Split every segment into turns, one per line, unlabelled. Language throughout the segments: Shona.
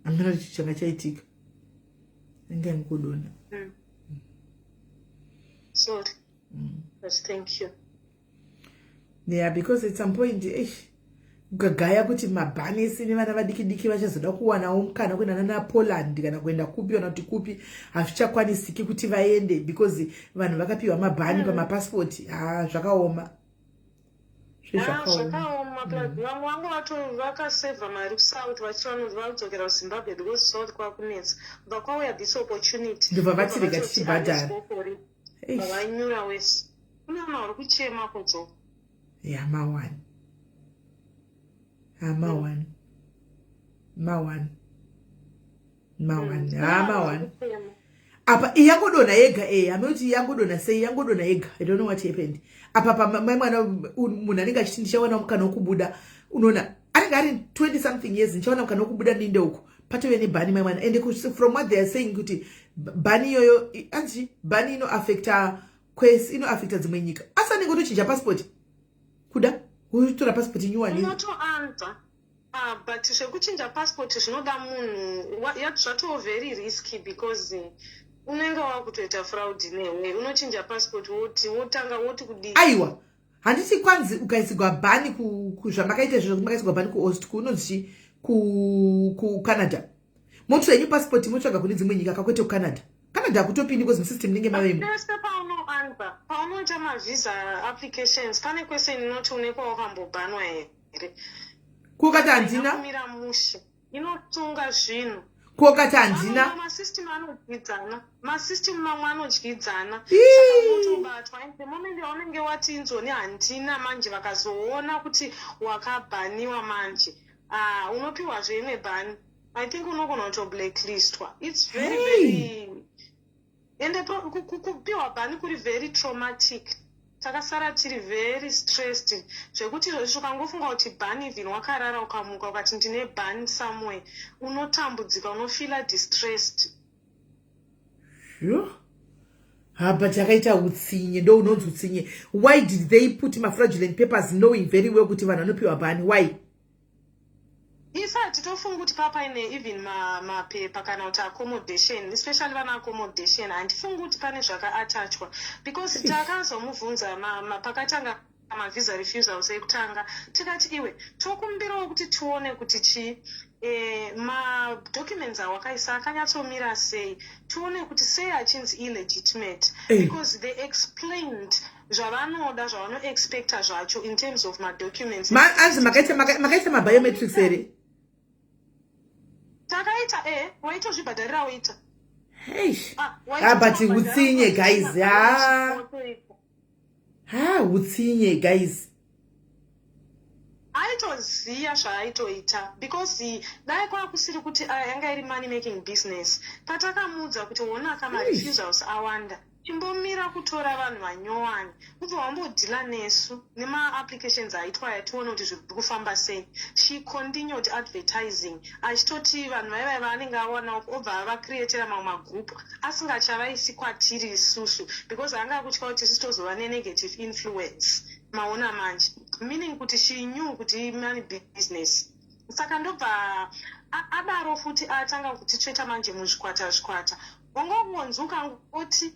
Amina, kuti changa chaitika inge yangodonha.
Sorry, but thank you.
Yeah, because at some point, eish, ukagaya kuti mabhanesi nevana vadiki diki vachazoda kuwanawo mukana kuenda nana Poland kana kuenda kupi kana kuti kupi, hazvichakwanisiki kuti vaende because vanhu vakapiwa mabhani pamapasipoti. Ha, zvakaoma.
Ah, zvakaoma. Plus vamwe vangu vato vakasevha mari kuSouth vachiti vadzokera kuZimbabwe because South kwakunetsa. Bva kwauya this opportunity.
Ndobva vati rega tichibhadhara.
Vanyura wese, kune vanhu vari kuchema kudzoka.
Ya, ma1, ha, ma1, ma1, ma1, ha, ma1 apa iyangodonha yega. Hamekuti yangodonha sei, yangodonha yega. I don't know what happened apa. Pamai mwana, munhu anenge achiti ndichawana mukana wekubuda, unoona anenge ari 20 something years, ndichawana mukana wekubuda ndinde uku, patove nebhani, mai mwana. Ende from what they are saying kuti bhani iyoyo, anzi bhani inoaffecta kwese, inoaffecta dzimwe nyika, asi anenge otochinja passport, kuda kutora passport nyuwani.
Unotoanza. Ah, but zvekuchinja passport zvinoda munhu zvatoo very risky because unenge wakutoita fraud newe. Unochinja passport, woti wotanga woti kudii?
Aiwa, handiti kwanzi ukaisigwa bhani zvamakaita izvozvo, makaisirwa bhani kuost, kunonzi kuCanada, motora yenyu passport, motsvaga kune dzimwe nyika, kakwete kuCanada. Canada hakutopindi because musystem inenge mavemo.
Pese paunoanza, paunoita mavisa applications, pane question inoti une kwawakambobhanwa here.
Kokati handina.
Kumira mushe, inotunga zvinhu.
Kokati handina.
Masystem anodyidzana, masystem mamwe anodyidzana. Saka the moment yaunenge wati inzoni handina, manje vakazoona kuti wakabhaniwa manje, ah, unopiwazve imwe bhani. I think unogona kutoblacklistwa. It's very very, ende kupiwa bhani kuri very traumatic. Takasara tiri very stressed zvekuti izvozvi ukangofunga kuti bhani, even wakarara ukamuka ukati ndine bhani somewhere, unotambudzika, unofeela distressed.
Sure. Ha, but akaita utsinye, ndo unonzi utsinye. Why did they put mafraudulent papers knowing very well kuti vanhu vanopiwa bhani? Why?
Isu hatitofungi kuti papaine even mapepa kana kuti accommodation, especially vana accommodation. Handifungi kuti pane zvakaattachwa because takazomubvunza pakatanga mavisa refusals ekutanga, tikati iwe, tokumbirawo kuti tione kuti chii, madocuments awakaisa akanyatsomira sei, tione kuti sei achinzi illegitimate, because they explained zvavanoda, zvavanoexpecta zvacho in terms of madocuments.
Anzi makaita mabiometrics here?
Takaita, waitozvibhadharira woita.
Hey. Ah, but utsinye, guys. Ha, ha, utsinye, guys.
Aitoziva zvaaitoita because dai kwakusiri kuti yanga iri money making business, patakamuudza kuti honaka, marefusals awanda, chimbomira kutora vanhu vanyowani, ubva wambodhila nesu nemaapplications aitwa aya, tione kuti zviri kufamba sei, she continued advertising achitoti vanhu vaivai vaanenge awana obva avacreatera mamwe magroup asingachavaisi kwatiri isusu because anga akutya kuti isusu tozova nenegative influence. Maona manje, meaning kuti she knew kuti money business. Saka ndobva adaro futi, atanga kutitsveta manje muzvikwata zvikwata. Wangongonzi ukangoti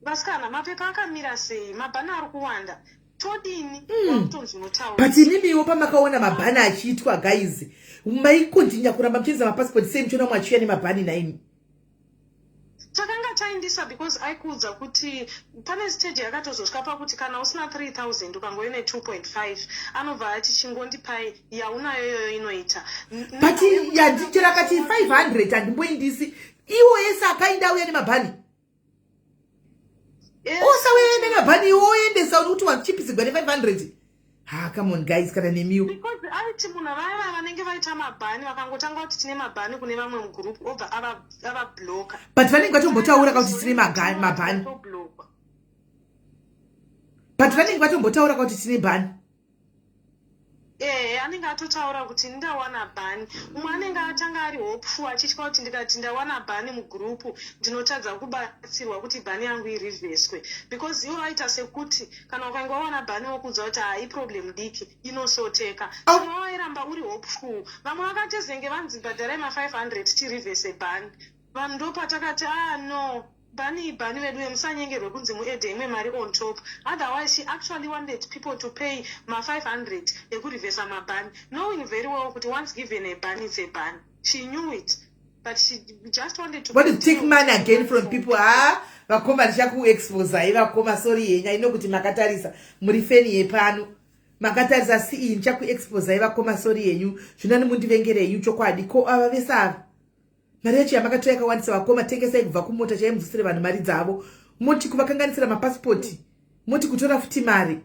vasikana, mapepa akamira sei, mabhana ari kuwanda, todini? Wakutonzi unotaura.
But imimiwo pamakaona mabhani achiitwa, guys, maikontinya kuramba muchiendesa mapasipoti sei muchiona mwe achiuya nemabhani naimi?
Takanga taindisa because aikuudza kuti pane stage yakatozosvika pakuti kana usina 3000, ukangove ne2.5, anobva ati chingondipai yaunayo iyoyo inoita.
But yandichera akati 500 handimboindisi, iwo yese akainda auya nemabhani, osauya nemabhani, iwo oendesa uri kuti wachipisigwa ne500. Ha, come on, guys, kana nemiwo.
Because aiti munhu vaya vanenge vaita mabhani, vakangotanga kuti tine mabhani kune vamwe mugroup, obva avabloka.
But vanenge vatombotaura kuti tine mabhani, but vanenge vatombotaura kuti tine bhani.
Ehe. Anenge atotaura kuti ndawana ban. Umwe anenge atanga ari hopeful, achitya kuti ndikati ndawana ban mugroup, ndinotadza kubatsirwa kuti ban yangu ireverswe, because ivo vaita sekuti kana ukange wawana ban, wokuudza kuti hai, problem diki inosoteka.
Oh.
Vamwe vairamba uri hopeful, vamwe vakatezenge vanzi bhadharai ma500 tireverse ban. Vanhu ndopatakati, "Ah, no, ban iban vedu, vemusanyengerwe kunzi muadde imwe mari on top." Otherwise she actually wanted people to pay ma500 ekureversa maban, knowing very well kuti once given a ban, it's a ban. She knew it, but she just wanted to
What is take
continue
money
to
again
take
from
money.
people. Ha, vakoma, ndichakuexposai vakoma. Sorry yenyu, aino kuti makatarisa, muri fan yepano, makatarisa. Si iyi ndichakuexposai vakoma, sorry yenyu. Zvinani mundivengerenyu chokwadi. Ko ava vese ava, mari yacho yamakatora yakawandisa vakoma. Tengesai kubva kumota chaimudzosere vanhu mari dzavo. Moti kuvakanganisira mapasipoti, moti kutora futi mari.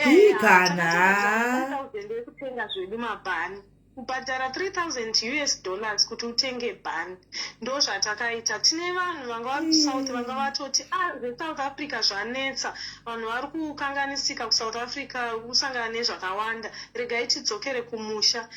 Ii, kana.
Yekutenga zvedu mabhani, kubhadhara 3000 US dollars kuti utenge ban, ndo zvatakaita. Tine vanhu vanga vari kuSouth, vanga vatoti, "Ah, zveSouth Africa zvanetsa, vanhu vari kukanganisika kuSouth Africa, kusangana nezvakawanda, regai tidzokere kumusha."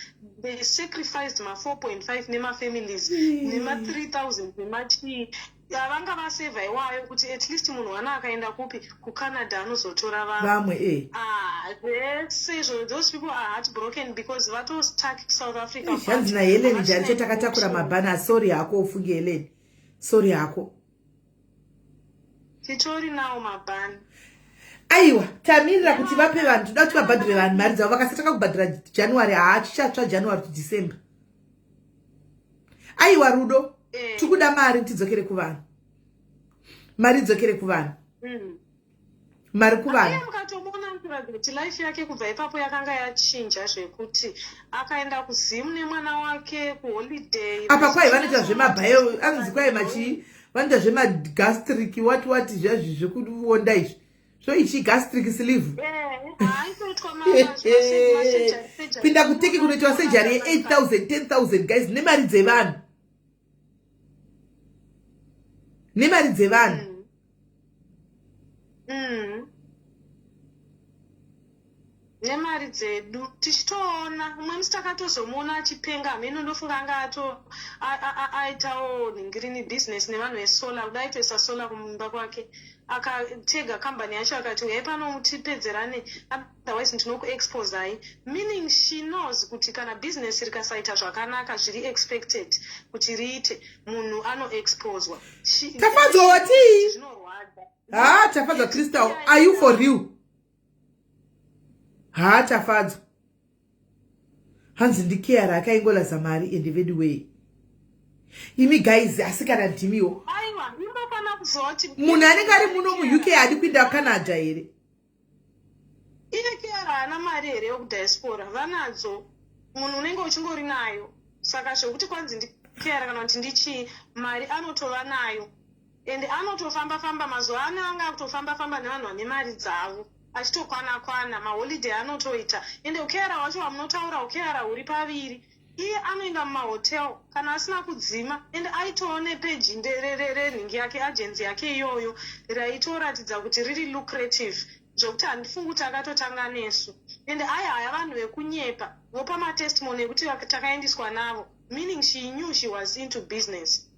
They sacrificed ma4.5 nemafamilies nema3000 nemachii avanga vasevha iwayo, kuti at least munhu wana akaenda kupi, kuCanada, anozotora vamwe.
Vamwe e.
Ah, zvese izvo, those people are heartbroken because vatostuck South Africa.
Zvanzi naHelen Jaricho, takatakura mabhana. Sorry hako, ufunge Helen, sorry hako.
Titori nawo mabhani.
Aiwa, tamirira kuti vape vanhu. Toda kuti vabhadhire vanhu mari dzavo. Vakasatanga kubhadhira January, haachichatsva January to December. Aiwa, Rudo, tikuda mari, tidzokere kuvanhu, mari idzokere kuvanhu. Mari kuvanhu.
Iye mukatomuona kuratidza kuti life yake kubva ipapo yakanga yachinja, zvekuti akaenda kuZimu nemwana wake kuholiday.
Apa kwai vanoita zvemabhayo, anonzi kwai machii, vanoita zvemagastric what what, zvazvi zvekuonda izvi. So ichi gastric sleeve.
Haitoitwa.
Pinda kuTurkey kunoitwa surgery ye8000, 10,000, guys, nemari dzevanhu, nemari dzevanhu.
Nemari dzedu tichitoona umwe musi takatozomuona achipenga, hameno, ndofunga anga ato aitawo nhingirini business nevanhu vesolar, kuda aitoisa solar kumba kwake. Akatega kambani yacho, akati, "Uyai pano tipedzerane, otherwise ndinokuexposai," meaning she knows kuti kana business rikasaita zvakanaka zviri expected kuti riite, munhu anoexposwa.
Tafadzwa watii?
Zvinorwadza.
Ha, Tafadzwa Crystal, are you for real? Ha, Tafadzwa, hanzi ndiKiara akaingolaza mari. Ende vedway imi guys, asi kana ndimiwo.
Aiwa, imbofana kuzoti
Munhu anenge ari muno muUK haadi kuinda Canada here?
Iye Kiara haana mari here yekudiaspora? Vanadzo, munhu unenge uchingori nayo. Saka zvekuti kwanzi ndiKiara kana kuti ndichii, mari anotova nayo, ende anotofamba famba. Mazuva ano anga akutofamba famba nevanhu vane mari dzavo, achitokwana kwana maholiday anotoita. Ende uKiara wacho wamunotaura, uKiara huri paviri. Iye anoenda mumahotel kana asina kudzima, ende aitowo nepeji renhingi yake, agency yake iyoyo raitoratidza kuti riri lucrative, zvokuti handifungi kuti akatotanga nesu. Ende aihaya vanhu vekunyepa, vopa matestimony ekuti takaendiswa navo, meaning she knew she was into business.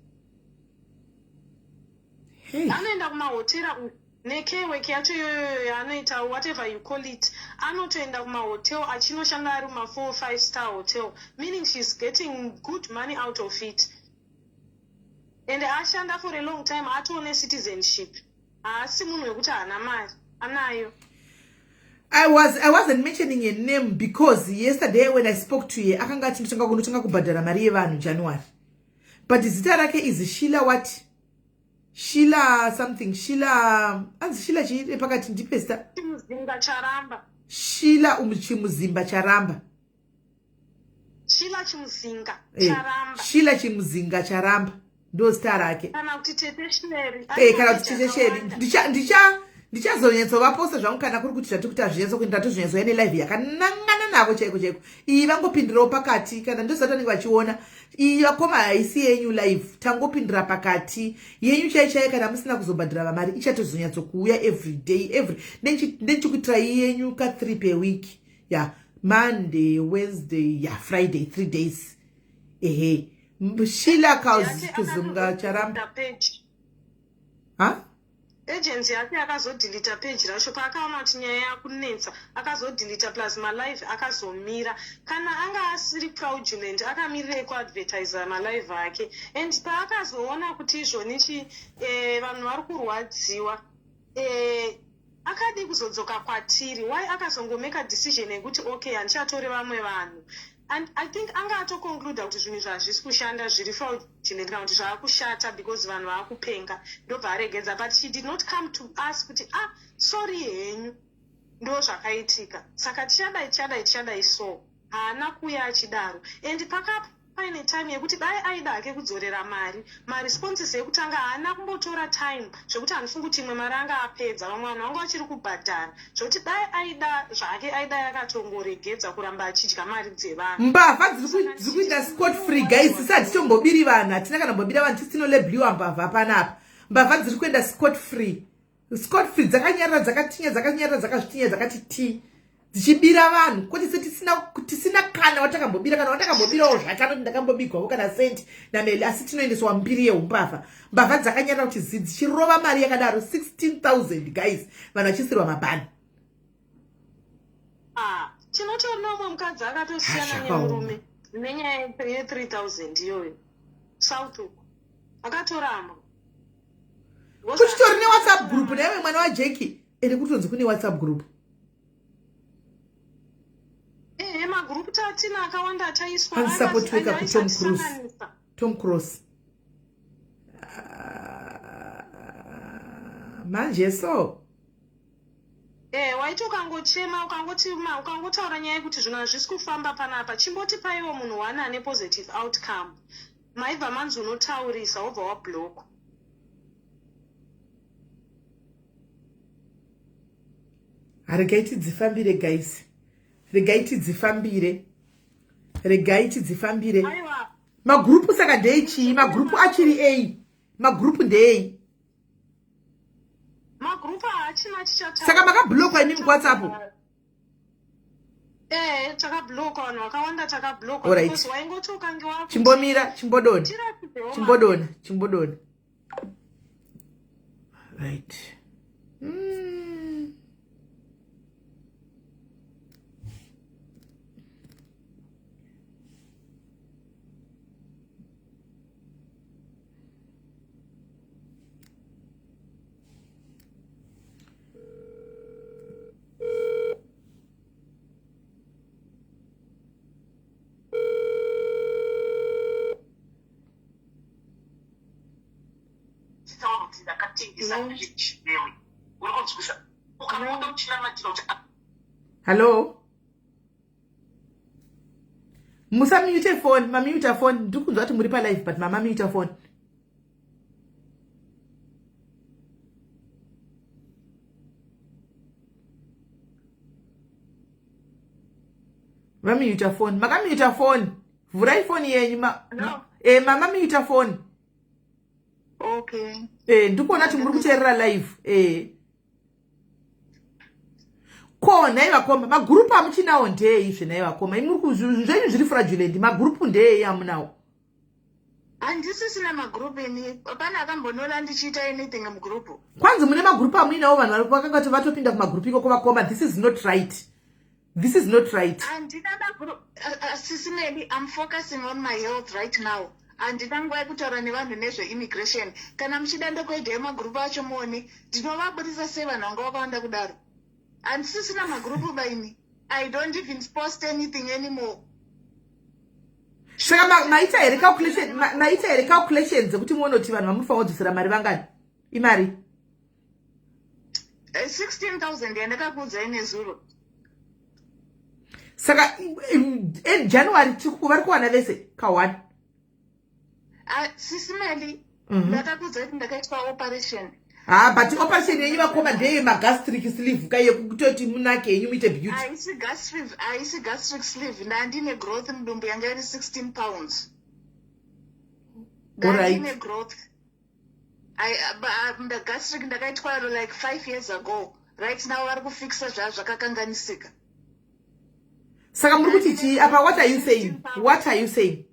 Hey.
Anoenda kumahotera nekewek yacho iyoyo yaanoita, whatever you call it. Anotoenda kumahotel achinoshanda ari muma4 5 star hotel, meaning she's getting good money out of it. And ashanda for a long time, atoone citizenship. Haasi munhu wekuti haana mari, anayo.
I wasn't mentioning a name because yesterday when I spoke to her, akanga ati ndotanga kunotanga kubhadhara mari yevanhu January. But zita rake is Sheila what? Sheila something. Sheila, anzi Sheila chii pakati, ndipe zita.
Chimuzinga Charamba.
Sheila Chimuzimba Charamba.
Sheila Chimuzinga Charamba.
Sheila Chimuzinga Charamba ndo zita rake.
Kana kuti Tete Sheri.
Kana kuti Tete Sheri. Ndicha ndichazonyatsovaposta zvangu kana kuri kuti zvatiri kuti hazvinyatso kuenda, tozonyatsoya nelive yakanangana navo chaiko chaiko. Iyi vangopindirawo pakati, kana ndozati vanenge vachiona iyi. Vakoma, haisi yenyu live, tangopindira pakati. Yenyu chai chai, kana musina kuzobhadhira vamari, ichatozonyatsokuuya every day, every ndenchikuitirai yenyu ka3 per week ya. Monday, Wednesday, ya Friday, 3 days. Ehe. Sheila Kuzunga Charamba. Ha?
Agency yake akazodhilita page racho paakaona kuti nyaya yakunetsa, akazodhilita plus malive akazomira. Kana anga asiri fraudulent, akamirirei kuadvertisa malive ake? And paakazoona kuti izvonichi vanhu vari kurwadziwa, akadi kuzodzoka kwatiri? Why akazongomeka decision yekuti okay, handichatori vamwe vanhu? And I think anga atoconcluda kuti zvinhu izvi hazvisi kushanda, zviri fraudulent, kana kuti zvaakushata because vanhu vaakupenga, ndobva aregedza. But she did not come to us kuti, "Ah, sorry henyu, ndo zvakaitika, saka tichadai, tichadai, tichadai." So haana kuuya achidaro. And pakapa paine time yekuti dai aida hake kudzorera mari, maresponses ekutanga haana kumbotora time, zvekuti handifungi kuti imwe mari anga apedza. Vamwe vanhu vanga vachiri kubhadhara, zvekuti dai aida zvake, aidai akatongoregedza kuramba achidya mari dzevanhu.
Mbavha dziri kuita scot free, guys. Sisi hatitombobiri vanhu, hatina kana mbobira vanhu. Tisi tinolabeliwa mbavha panapa. Mbavha dziri kuenda scot free, scot free, dzakanyarara, dzakatinya, dzakanyarara, dzakazvitinya, dzakati ti, dzichibira vanhu. Kwete se tisina kana watakambobira, kana watakambobirawo zvacho anoti ndakambobigwawo kana sendi nameli, asi tinoendeswa mbiri yeumbavha. Mbavha dzakanyarara kuti zi, dzichirova mari yakadaro, 16,000, guys, vanhu vachisirwa mabhani.
Ah, tinotori neumwe mukadzi akatosiyana
Zvakaoma.
nemurume nenyaya ye3000 iyoyo, south uko, akatorambwa.
Kuchitori neWhatsApp group naiwe mwana waJeki ende kutonzi kune WhatsApp group.
Ehe, magrupu tatina akawanda ataiswa.
Hanzi support worker kuTom Cruise. Tom Cross. Ah, manje so
Waiti ukangochema, ukangoti ukangotaura nyaya yekuti zvinhu hazvisi kufamba panapa, chimboti paiwo munhu one ane positive outcome, maibva manzi unotaurisa, wobva wablockwa.
Regai tidzifambire, guys, regai tidzifambire, regai tidzifambire.
Aiwa.
Magurupu saka ndei chii? Magurupu achiri ei? Magurupu ndei?
Magrupu haachina chichataura.
Saka makablockwa imimi kuWhatsApp?
Takablokwa, vanhu vakawanda takablokwa.
Alright.
Because waingoti ukange wakuti
Chimbomira, chimbodona.
tiratidzewo.
Chimbodona, chimbodona. Right.
Chitaura kuti ndakatengesa
No.
fridge newe uri kunzwisa ukamuda uchinamatira kuti
Hallo, musamute phone, mamuta phone. Ndiri kunzwa kuti muri palive, but mamamuta phone. Vamuta phone, makamuta phone, vhurai foni yenyu ma,
No.
Mamamuta phone.
Okay.
Ndikuona kuti muri kuteerera live. Ko nhai vakoma, magurupu amuchinawo ndei zvenhai vakoma? Imuri zvenyu zviri fraudulent, magurupu ndei amunawo?
Handisisina magrupu ini. Pane akambondiona ndichiita anything mugrupu?
Kwanzi mune magurupu amuinawo, vanhu vakanga kuti vatopinda kumagurupu ikoko. Vakoma, this is not right, this is not right.
Handina magrupu. Sisimeli, I'm focusing on my health right now. Handina nguva yekutaura nevanhu nezveimmigration. Kana muchida, ndokuedhai magrupu acho muone ndinovabudisa sei vanhu vanga vakawanda kudaro. Handisisina magrupu baini. I don't even post anything anymore.
Saka maita here calculation, maita here calculation dzekuti muone kuti vanhu vamunofanira kudzosera mari vangani, imari?
16,000 yandakakuudzai nezuro.
Saka in January vari kuwana vese ka1?
Ah, Sisimeli, ndakakuudzai kuti ndakaitwa operation.
Ha, but operation yenyu vakoma ndeye magastric sleeve ka, yekutoti munake yenyu, muite beauty.
Haisi gastric, haisi gastric sleeve. Ndandine growth mudumbu yanga iri 16 pounds. Ndandine growth. Gastric ndakaitwa like 5 years ago. Right now vari kufixa zvaa zvakakanganisika.
Saka muri kuti chii apa? What are you saying? What are you saying?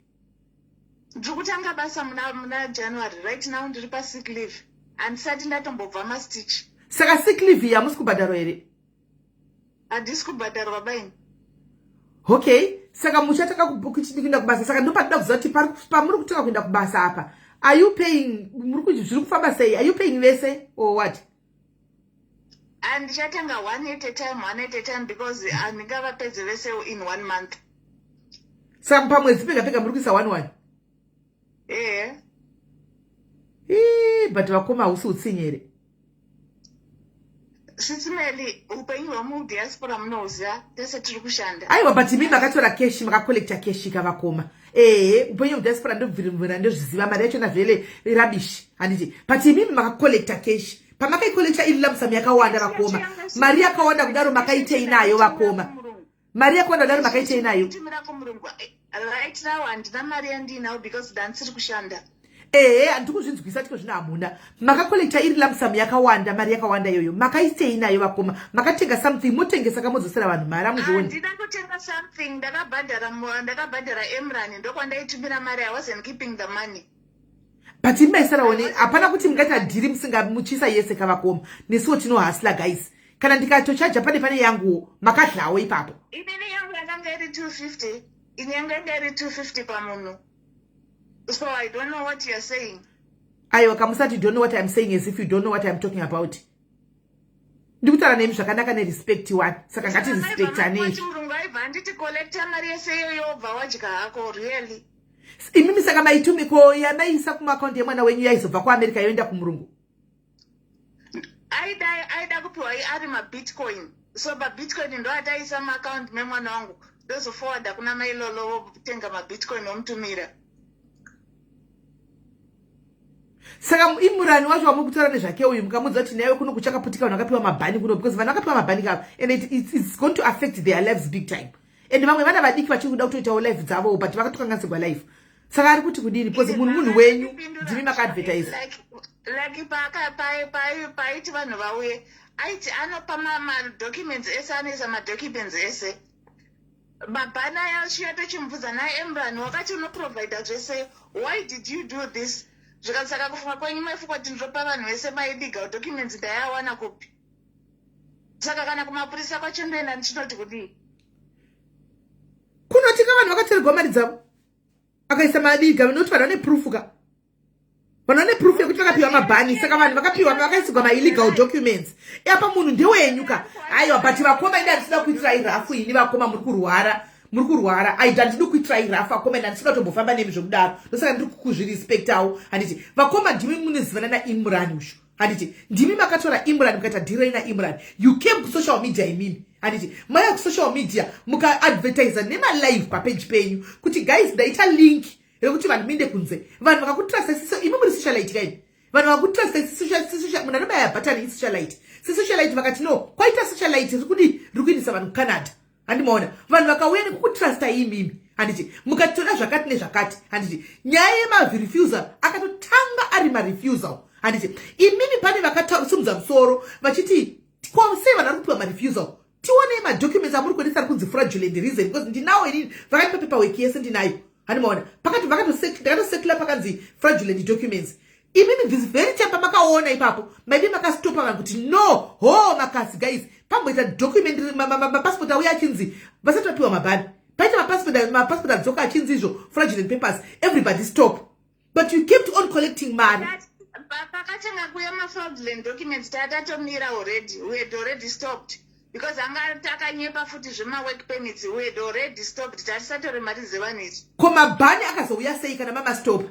Ndiri kutanga basa muna January. Right now ndiri pasick leave, handisati ndatombobva mastitch.
Saka sick leave iyi hamusi kubhadharwa here?
Handisi kubhadharwa baini.
Okay, saka muchatanga kuenda kubasa. Saka ndopatida kuziva kuti pamuri kutanga kuenda kubasa apa, are you paying? Muri kuti zviri kufamba sei? Are you paying vese or what?
Handichatanga one at a time, one at a time, because handingavapedze vese in one month.
Saka pamwedzi pega pega muri kuisa one one?
Ehe.
Ii, but vakoma, hausi utsinye here?
Sisi Melly, upenyu hwemudiaspora munohuziva, tese tiri kushanda.
Aiwa, but imi makatora cash, makacollecta cash kavakoma. Ehe, upenyu hwemudiaspora ndobvirimvira, ndozviziva, mari yachona vhele rubbish, handiti? But imimi makacollecta cash. Pamakaicollecta iri lump sum yakawanda, vakoma, mari yakawanda kudaro makaitei nayo, vakoma? Mari yakawanda kudaro makaitei nayo?
Tumira kumurungu. Right now handina mari yandinayo because ndandisiri kushanda.
Ehe, handiri kuzvinzwisa tiko zvino. Hamuna, makacollecta iri lump sum yakawanda, mari yakawanda iyoyo makaitei nayo, vakoma? Makatenga something, motengesa kamodzosera vanhu mari, amuzvioni?
Handina kutenga something. Ndakabhadhara Emran, ndokwandaitumira mari. I wasn't keeping the money.
But imaisaraone, hapana kuti mungaita deal musinga muchisa yese kavakoma. Nesuwo tinohustla, guys. Kana ndikatochaja pane yanguwo, makadlawo ipapo.
Inini yangu yakanga iri 250. Ini yangu yanga iri 250 pamunhu, so I don't know what you are saying.
Aiwa, kamusati "Don't know what I'm saying" as if you don't know what I'm talking about. Ndikutaura nemi zvakanaka nerespect one, saka ngatirespectanei.
Murungu aibva anditi, "Collecta mari yese iyoyo, wobva wadya hako." Really?
Imimi saka maitumiko yamaisa kumaakaunti yemwana wenyu yaizobva kuAmerica yoenda kumurungu?
Aida kupiwa ari mabitcoin, so mabitcoin ndo ataisa muakaunti memwana wangu, ndozoforwarda kuna mailolo, votenga mabitcoin vomutumira.
Saka Imurani wacho wamuri kutaura nezvake uyu, mukamudza kuti naiwe kuno kuchakaputika vanhu vakapiwa mabhani kuno, because vanhu vakapiwa mabhani kava, and it's going to affect their lives big time, and vamwe vana vadiki vachiri kuda kutoitawo life dzavo, but vakatokanganisirwa life. Saka ari kuti kudini? Because munhu wenyu, ndimi makaadvertise.
Like paiti vanhu vauye, aiti anopa madocuments ese, anoisa madocuments ese, mabhana yachiya. Tochimubvunza naye, "Emran, wakati unoprovida zvese, why did you do this?" Zvikanzi, "Saka kufunga kwenyu maifunga kuti ndinopa vanhu vese maillegal documents? Ndaiawana kupi? Saka kana kumapurisa kwacho ndoenda ndichinoti kudii?"
Kunotika vanhu vakatorerwa mari dzavo, akaisa madiga, nokuti vanhu vane proof ka, vanhu vane proof yekuti vakapiwa mabhani. Saka vanhu vakapiwa, vakaisirwa maillegal documents apa, munhu ndewenyu ka. Aiwa, but vakoma, ida handisida kuitirai rafu ini, vakoma. Muri kurwara, muri kurwara. Aida handidi kuitirai rafu, vakoma. Ida handisida kutombofamba nemi zvekudaro, ndosaka ndiri kuzvirespectawo, handiti? Vakoma, ndimi munozivana naImurani ushu, handiti? Ndimi makatora Imran, mukaita deal naImran. You came kusocial media imimi, handiti? Mauya kusocial media, mukaadvertisa nemalive papeji penyu kuti, "Guys, ndaita link rekuti vanhu muinde kunze." Vanhu vakakutrusta. Imi muri socialite kaini, vanhu vakakutrusta. Munhu anobaya bhatani isocialite. Sesocialite vakati, "No, kwaita socialite riri kudi, riri kuindisa vanhu kuCanada." Handimaona vanhu vakauya nekukutrusta imimi, handiti? Mukatoda zvakati nezvakati, handiti? Nyaya yemarefusal akatotanga ari marefusal, handiti? Imimi pane vakasimudza musoro vachiti, "Sei vanhu vari kupiwa marefusal? Tionei madocuments amuri kuendesa ari kunzi fraudulent reason," because ndinawo inini, vakatipa paperwork yese, ndinayo, handimaona? Pakati ndakatosekula pakanzi fraudulent documents. Imimi this very time pamakaona ipapo, maidi makastopa vanhu kuti no ho makasi. Guys, pamboita document, mapassport auya achinzi vasati vapiwa mabhani, paita mapassport adzoka achinzi izvo fraudulent papers. Everybody stop, but you kept on collecting money.
Pakatanga kuuya mafraudulent documents, tatatomira already. We had already stopped because anga takanyepa futi zvemawork permits. We had already stopped, tatisatore mari dzevanhu idzi.
Ko mabhani akazouya sei kana mamastopa?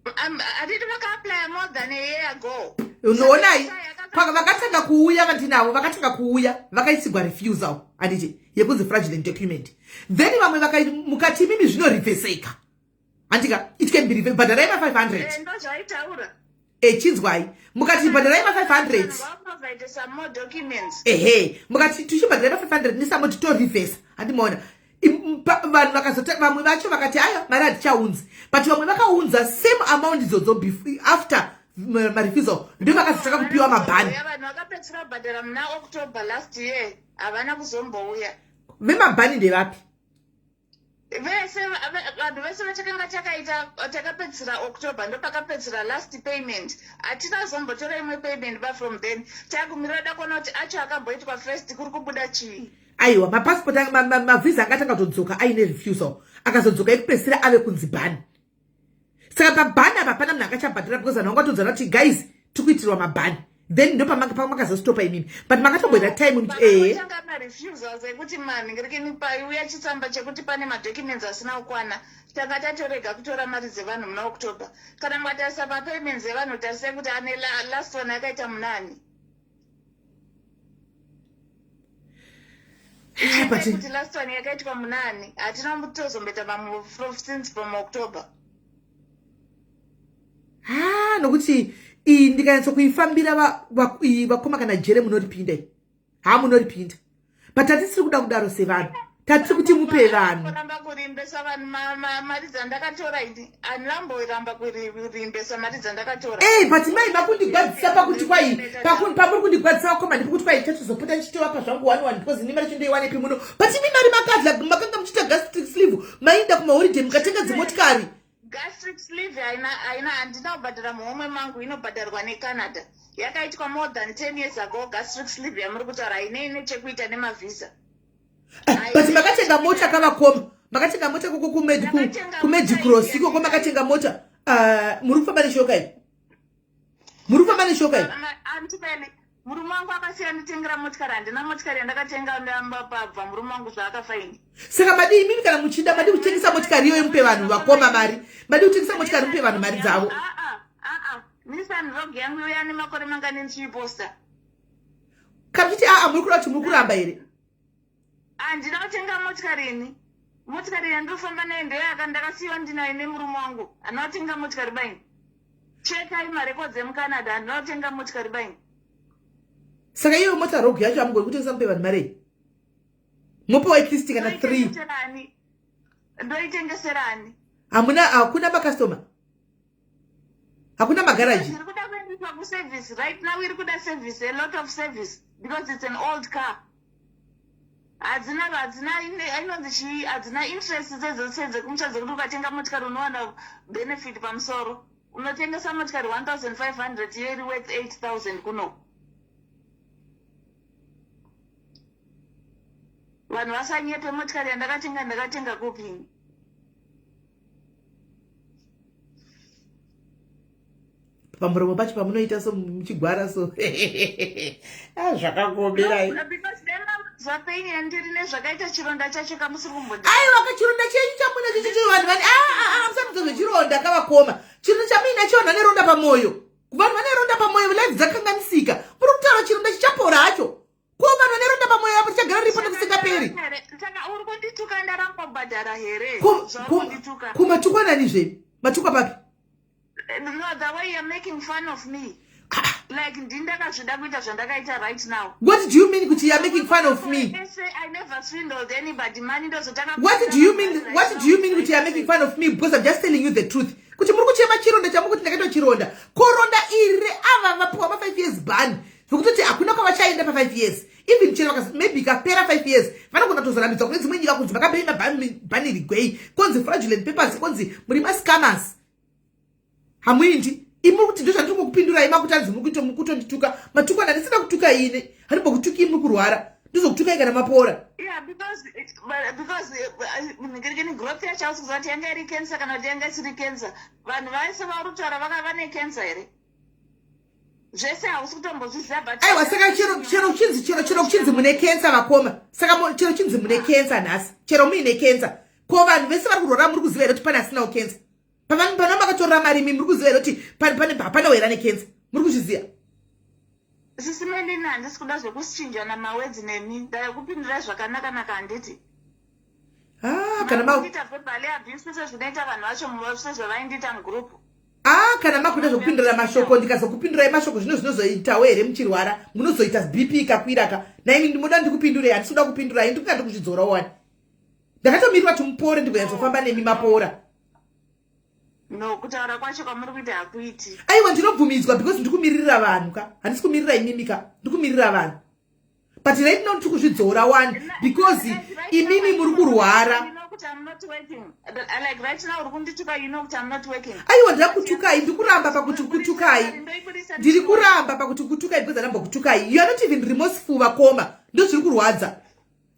Hatiti vakaapplya more than a year ago?
Unoonai, vakatanga kuuya vandinavo, vakatanga kuuya vakaisigwa refusal, handiti, yekunzi fraudulent document. Then vamwe mukati imimi zvinorivheseka, handika? It can be, bhadharai ma500.
Ndozvaitaura.
Echinzwai, mukati bhadharai ma500.
Vaprovide some more documents.
Ehe, mukati tichibhadharai ma500 nesamo titorivhesa, handimaona? Vanhu vakazota, vamwe vacho vakati, "Aya mari hatichaunzi," but vamwe vakaunza same amount idzodzo after marefusal, ndo vakazotanga kupiwa mabhani.
Vanhu vakapedzisira kubhadhara muna October last year, havana kuzombouya.
Vemabhani ndevapi?
Vese vanhu vese vatakanga takaita, takapedzisira October, ndopakapedzisira last payment. Hatina kuzombotora imwe payment ba from then. Takumirira da kuona kuti acho akamboitwa first kuri kubuda chii.
Aiwa, mapassport, mavisa akatanga kutodzoka aine refusal, akazodzoka ekupedzisira ave kunzi bhani. Saka pabhani apa hapana munhu akachabhadhara because vanhu vangatodzana kuti guys, tikuitirwa mabhani. Then ndopamakazostopa imimi, but makatomboita time kuti
ehe. Marefusals ekuti manhingirekeni paiuya chitsamba chekuti pane madocuments asina kukwana, tanga tatorega kutora mari dzevanhu muna October. Kana mukatarisa mapayments evanhu, tarisai kuti ane last one akaita munani. Kuti last one yakaitwa munani, hatina kutozomboita mamwe since from October.
Ha, nokuti iyi ndikanyatsa kuifambira, vakoma, kana jere munoripinda iyi. Ha, munoripinda, but hatisiri kuda kudaro sevanhu. Tatiri kuti mupe vanhu.
Kuramba kurimbesa vanhu mari dzandakatora ini, handinamboramba kurimbesa mari dzandakatora.
Ei, but mai, makundigwadzisa pakuti kwai pamuri kundigwadzisa vakoma, ndipekuti kwai chachizopota ndichitovapa zvangu one one, because ini mari chindoiwanepi muno? But imi mari makadla, makanga muchiita gastric sleeve, mainda kumaholiday, mukatenga dzimotikari.
Gastric sleeve haina haina handina kubhadhara muhomwe mangu, inobhadharwa neCanada. Yakaitwa more than 10 years ago. Gastric sleeve yamuri kutaura hainei nechekuita nemavhisa.
But makatenga mota kavakoma, makatenga mota koko kuMedicross ikoko makatenga mota. Ah, muri kufamba neshoka iyi, muri kufamba neshoka iyi.
Antibeli, murume wangu akasiya nditengera motikari. Handina motikari yandakatenga pabva murume wangu zvaakafa ini.
Saka madii imimi? Kana muchida, madi kutengesa motikari iyoyo mupe vanhu vakoma mari? Madi kutengesa motikari mupe vanhu mari dzavo?
Aa, Nissan Rogue yangu yoya nemakore mangani ndichiiposta?
Kana muchiti aa, muri kuda kuti muri kuramba here?
Handina kutenga motikari ini. Motikari yandinofamba nayo ndoyaka ndakasiyiwa ndinayo nemurume wangu. Handina kutenga motikari baini. Chekai marekodzi emuCanada, handina kutenga motikari baini.
Saka iyo mota Rogue yacho amugoni kutengesa mupe vanhu mari? Mupewa at least kana three.
Ndoitengeserani? Ndoitengeserani?
Hamuna, hakuna makastoma, hakuna magaraji.
Iri kuda kuendeswa kuservice right now. Iri kuda service, a lot of service, because it's an old car. Hadzina inonzi chii, hadzina interest sedzekumusha dzekuti ukatenga motikari unowana benefit pamusoro. Unotengesa motikari 1500, iyo iri worth 8000 kuno. Vanhu vasanyepe. Motikari yandakatenga, ndakatenga kupi?
Pamuromo pacho pamunoita so muchigwara so. Ah, zvakakuomerai.
Because zvapain yandiri nezvakaita chironda chacho kamusiri kumbondi.
Aiwa, kachironda chenyu chamuna chichichi, vanhu vane musamudza zvechironda kavakoma. Chironda chamuinacho, vanhu vane ronda pamwoyo, vanhu vane ronda pamwoyo, life dzakanganisika. Muri kutaura chironda chichapora hacho. Ko vanhu vane ronda pamwoyo apo richagara riripo nekusingaperi?
Saka uri kundituka ndaramba kubhadhara here?
Zvauri
kundituka.
Kumatukwa zve? Matukwa papi?
No, the way you're making fun of me, like ndindakazvida kuita zvandakaita right now.
What do you mean kuti you're making fun of me?
Ese, I never swindled anybody money, ndozotanga.
What do you mean? What do you mean kuti you're making fun of me? Because I'm just telling you the truth kuti muri kuchema chironda chamukuti ndakaitwa chironda. Koronda iri ava vapiwa ma5 years ban, zvekutoti hakuna kwavachaenda pa5 years. Even chero maybe ikapera 5 years, vanogona kutozorambidzwa kune dzimwe nyika kunzi makapei mabhani rigwei, konzi fraudulent papers, konzi muri mascammers, hamuindi. Imi kuti ndo zvandiri kukupindurai, makutanzi muri kuito mukutondituka. Matukwa ndandisina kutuka ine, handimbokutuki. Muri kurwara, ndozokutukai kana mapora.
Yeah, because ngirini growth yacho hausi kuziva kuti yanga iri cancer kana kuti yanga isiri cancer. Vanhu vaise vari kutaura vaka vane cancer here, zvese hausi kutombozviziva, but
Aiwa, saka chero kuchinzi mune cancer, vakoma, saka chero chinzi mune cancer nhasi, chero muine cancer, ko vanhu vese vari kurwara, muri kuziva here kuti pane asinawo cancer? Pana makatorera mari imi, muri kuziva here kuti hapana wera necancer? Muri kuzviziva?
Sisi Melina, handisi kuda zvekusichinjana mawedzi nemi. Ndakupindurai zvakanaka-naka, handiti?
Ah, kana ma
Kuita verbal abuse sezvinoita vanhu vacho, sezvavaindiita mugroup.
Ah, kana makuda zvekupindura mashoko, ndikazokupindurai mashoko, zvino zvinozoitawo here muchirwara? Munozoita BP ikakwiraka naimi. Ndimoda ndikupindurei? Handisi kuda kupindurai, ndikuda ndikuzvidzorawo wani. Ndakatomirira kuti mupore, ndigonyatsofamba nemi mapora.
No, kutaura kwacho kwamuri kuita hakuiti.
Aiwa, ndinobvumidzwa because ndikumiririra vanhu ka. Handisi kumirira imimi ka, ndikumirira vanhu. But right now tiri kuzvidzora one because imimi muri kurwara.
You know kuti I'm not working. Like right now uri kundituka, you know kuti I'm not working.
Aiwa, ndira kutukai, ndiri kuramba pakuti kutukai.
Ndoibudisa.
Ndiri kuramba pakuti kutukai because andamba kutukai. You are not even remorseful, vakoma. Ndo zviri kurwadza.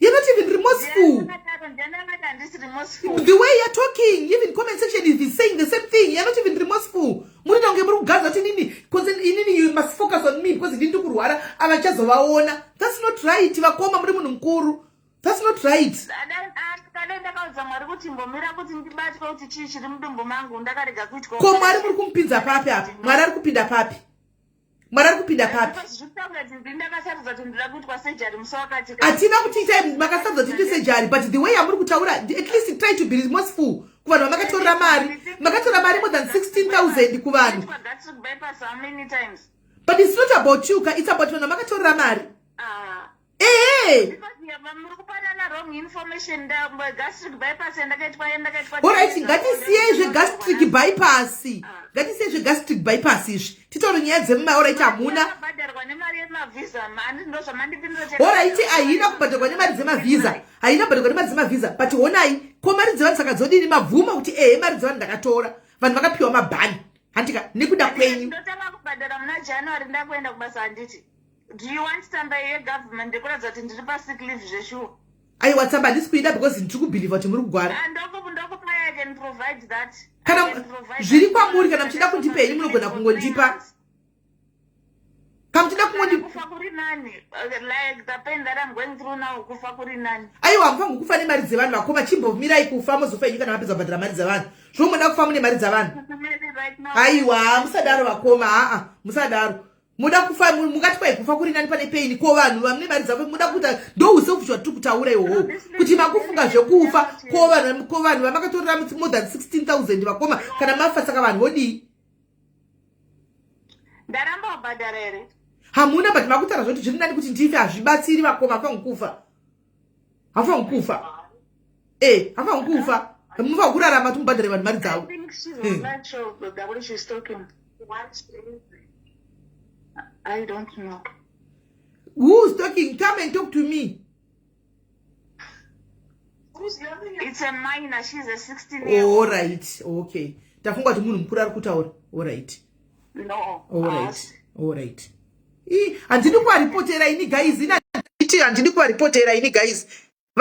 You're not even remorseful.
Ndiani akati handisi remorseful?
The way you're talking, even comment section is saying the same thing. You're not even remorseful. Muri kunge muri kugadza kuti inini inini, you must focus on me because ndini ndiri kurwara, avachazovaona. That's not right, vakoma. Muri munhu mukuru. That's not right.
Kada ndakaudza Mwari kuti mbomira kuti ndibatwe kuti chii chiri mudumbu mangu, ndakarega kuitwa.
Ko Mwari muri kumupinza papi apa? Mwari ari kupinda papi? Mwari ari kupinda papi?
Zvitaura kuti ndini ndakasarudza kuti ndida kuitwa surgery musi wakati.
Hatina kuti itai makasarudza kuti iite surgery, but the way yamuri kutaura, at least try to be remorseful kuvanhu vamakatorera mari. Makatora mari more than 16,000 kuvanhu.
Kuitwa gastric bypass how many times?
But it's not about you ka, it's about vanhu vamakatorera mari.
Ah.
Ehe.
Because muri kupanana wrong information. Gastric bypass yandakaitwa yandakaitwa.
Alright, ngatisiyei zvegastric bypass, ngatisiyei zvegastric bypass izvi, titaure nyaya dzemuma. Alright, hamuna
Bhadharwa nemari yemavhisa ani? Ndo zvamandipindura.
Alright, haina kubhadharwa nemari dzemavhisa, haina kubhadharwa nemari dzemavhisa, but honai, ko mari dzevanhu saka dzodini? Mabvuma kuti ehe, mari dzevanhu ndakatora, vanhu vakapiwa mabhani, handika, nekuda kwenyu.
Ndotanga kubhadhara muna January ndakuenda kubasa, handiti? Do you want tsamba yegovernment yekuratidza kuti ndiri pasick leave zveshuwa?
Aiwa, tsamba handisi kuida because ndiri kubhilivha kuti muri kugwara.
Ah, ndokupai, I can provide that.
Kana
I can provide
zviri
that.
kwamuri, kana muchida kundipa henyu, munogona kungondipa. Kana muchida kungondi
Kufa kuri nani? Like the pain that I'm going through now, kufa kuri nani.
Aiwa, hamufangi kufa nemari dzevanhu, vakoma. Chimbomirai kufa, mozofa henyu kana mapedza kubhadhara mari dzevanhu. Zvomoda kufa mune mari dzavanhu?
Maybe right now.
Aiwa, musadaro, vakoma. Aa, musadaro. Muda kufa, mungati kwai kufa kuri nani pane pain. Ko vanhu vamune mari dzavo muda kuita? Ndo uselfish hwatiri kutaura ihwohwo, kuti makufunga zvekufa. Ko vanhu vamakatorera more than 16,000, vakoma, kana mafa saka vanhu vodii?
Ndaramba kubhadhara here?
Hamuna, but makutaura zvoti zviri nani kuti ndife. Hazvibatsiri, vakoma. Hafangi kufa, hafangi kufa, e hafangi kufa. Munofanira kurarama kuti mubhadhare vanhu mari
I
dzavo.
think she's on live show, the way she's talking. What?
I don't know.
Who's talking? Come and talk to me.
Who's yelling at
It's a minor. She's a 16 year old.
Alright, okay, tafunga kuti munhu mukuru ari kutaura. Alright.
No.
Alright, alright. Handidi kuvaripotera ini, guys. Ini handiti, handidi kuvaripotera ini, guys.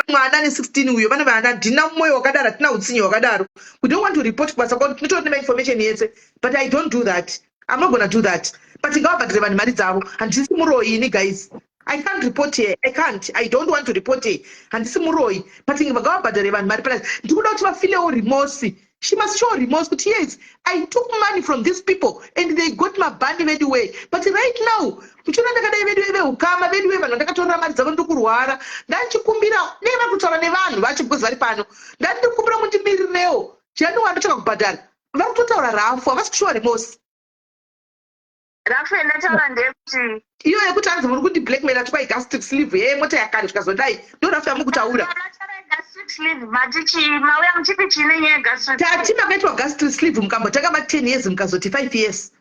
Mwana ne16 uyo, vana vana, handina mwoyo wakadaro, hatina utsinye hwakadaro. We don't want to report kubasa kwavo. Tinotori nemainformation yese, but I don't do that. I'm not gonna do that, but ngavabhadhire vanhu mari dzavo. Handisi muroyi ini, guys. I can't report here. I can't, I don't want to report here. Handisi muroyi, but ngavabhadhare vanhu mari. Plus ndikuda kuti vafilewo remorse. She must show remorse kuti yes, I took money from these people and they got mabhandi vedu way, but right now muchiona ndakadai vedu veukama vedu vanhu vandakatorera mari dzavo, ndikurwara, ndandichikumbira nei vari kutaura nevanhu vacho because vari pano. Ndandikumbira mundimiririrewo January, ndotsvaka kubhadhara. Vari kutotaura rafu, havasi kushowa remorse.
Rafu yandataura ndeyekuti
Iyo yekuti hanzi muri kundi blackmail ati kwai gastric sleeve ye mota yakare, zvikazodai, ndo rafu yamukutaura.
Mataura gastric sleeve, mati chii? Mauya muchiti chii nenyaya yegastric?
Tati makaitwa gastric sleeve, mukambotanga ma10 years, mukazoti 5 years.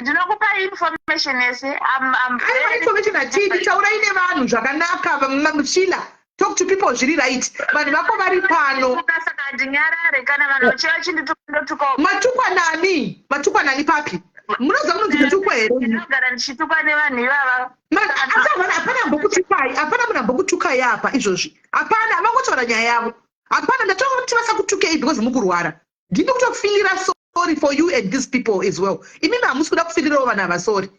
Ndinokupa information yese. I'm
Aiwa,
very
information hatidi. Taurai nevanhu zvakanaka. Sheila, talk to people zviri right. Vanhu vako vari pano.
Saka handinyarare kana vanhu vachiva vachindituka, ndotukawo.
Matukwa nani? Matukwa nani? Papi? Munoziva munonzi kutukwa here?
Ndinogara ndichitukwa nevanhu ivava.
Asi hapana ambokutukai, hapana munhu ambokutukai apa izvozvi, hapana. Vangotaura nyaya yavo, hapana. Ndataura kuti vasakutukei because mukurwara. Ndini kutofeelira sorry for you and these people as well. Imimi hamusi kuda kufeelirawo vanhu ava sorry.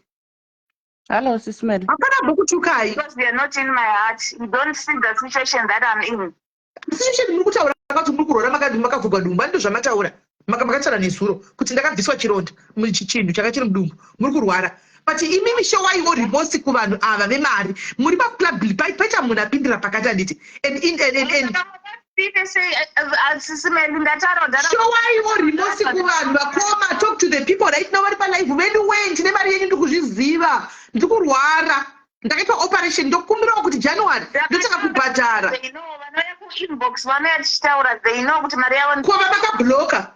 Hello, Sis Mel.
Hapana ambokutukai.
Because they are not in my heart. You don't see the situation that I'm in.
Situation muri kutaura kuti muri kurwara, makavhugwa dumbu, ndo zvamataura. Makataura nezuro kuti ndakabviswa chironda, chinhu changa chiri mudumbu, muri kurwara, but imimi showaiwo remorse kuvanhu ava vemari. Muri papublic, paita munhu apindira pakati, handiti? And
Sis Mel, ndataura kudhara.
Showaiwo remorse kuvanhu, vakoma. Talk to the people right now vari palive. Vedu we, ndine mari yenyu, ndiri kuzviziva, ndiri kurwara, ndakaitwa operation, ndokumbirawo kuti January ndotanga kubhadhara.
They know, vanouya kuinbox, vanouya tichitaura, they know kuti mari yavo.
Kova makabloka.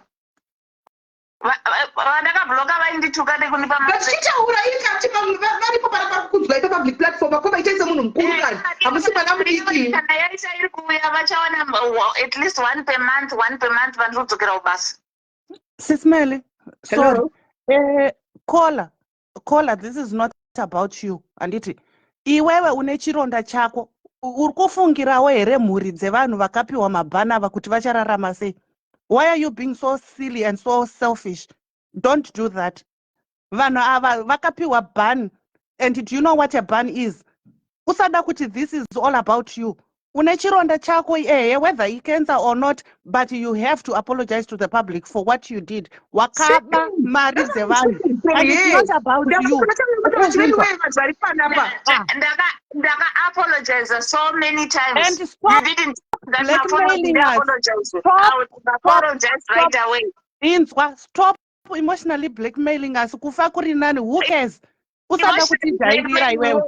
Vandakabloka vaindituka nekunipa.
But chitaura ikati varipo pana pakukunzwa ipa public platform. Akoma, itai semunhu mukuru kani, hamusi mwana mudiki.
Kana yaita iri kuuya, vachawana at least one per month, one per month. Vandiri kudzokera kubasa.
Sis Melly, sorry.
Hello.
Caller, caller, this is not about you. Anditi, iwewe une chironda chako. Uri kufungirawo here mhuri dzevanhu vakapiwa mabhana ava kuti vachararama sei? Why are you being so silly and so selfish? Don't do that. Vanhu ava vakapiwa ban, and do you know what a ban is? Usada kuti this is all about you. Une chironda chako, ehe, whether icancer or not, but you have to apologize to the public for what you did. Wakaba mari dzevanhu and it's not about you.
Vanhu vari panapa.
Ah.
Ndaka-apologize so many times.
And stop
You didn't that
blackmailing us.
apologize.
Stop,
I would apologize right
stop.
away.
Inzwa, stop emotionally blackmailing us. Kufa kuri nani, who cares? Usada kutijairira iwewe,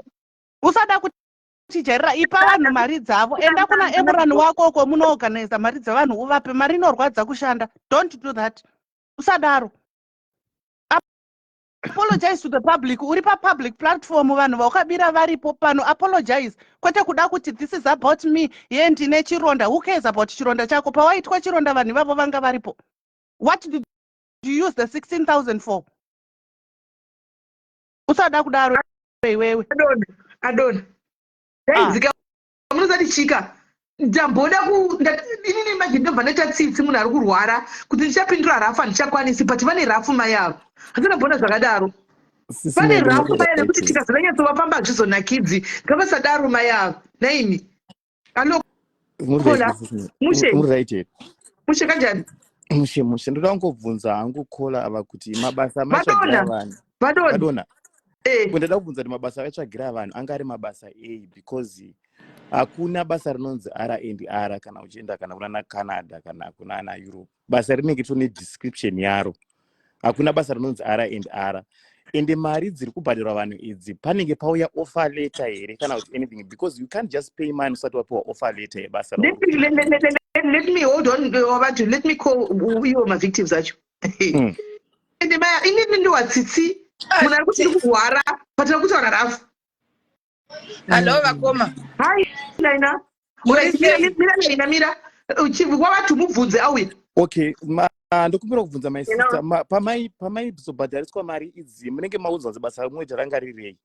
usada kutijairira. Ipa vanhu mari dzavo. Enda kuna Emurani wako uko munoorganiza mari dzevanhu, uvape mari. Inorwadza kushanda. Don't do that, usadaro. Apologize to the public. Uri papublic platform, vanhu vaukabira varipo pano. Apologize, kwete kuda kuti this is about me. Ye, ndine chironda. Who cares about chironda chako? Pawaitwa chironda, vanhu ivavo vanga varipo? What did you use the 16,000 for? Usada kudaro iwewe.
Adona, adona. Daidzika munozati chika ndamboda ku inini imagine ndobva ndaita tsitsi munhu ari kurwara kuti ndichapindura rafu, handichakwanisi, but vane rafu mai avo. Handina mbona zvakadaro. Vane rafu mai, nekuti tikazonyatsovafamba hazvizonakidzi. Ngavasadaro mai avo naimi. Alo, Kola, mushe.
Muright?
Mushe kanjani?
Mushe, mushe. Ndoda kungobvunza hangu caller ava kuti mabasa amaitsvagira
Vadona.
vanhu.
Vadona.
Vadona.
Eh.
Ndoda kubvunza kuti mabasa avaitsvagira vanhu anga ari mabasa ei? Because hakuna basa rinonzi R and R. Kana uchienda kana kunana Canada kana kunana Europe, basa rinenge tone description yaro. Hakuna basa rinonzi R and R. Ende mari dziri kubhadharwa vanhu idzi, panenge pauya offer letter here kana kuti anything? Because you can't just pay money usati wapiwa offer letter yebasa.
Let me hold on, vantu. Let me call iwo mavictims acho. Ende maya, inini ndiwatsitsi munhu ari kuti ndiri kurwara, patina kutaura rafu.
Hallo, vakoma.
Hai, Laina.
Muri sei?
Mira, Laina, mira. Wavati mubvunze auya.
Okay, ndokumbira kubvunza my sister, pamaizobhadhariswa mari idzi, munenge maudzwa kuti basa ramunoita ranga rirei?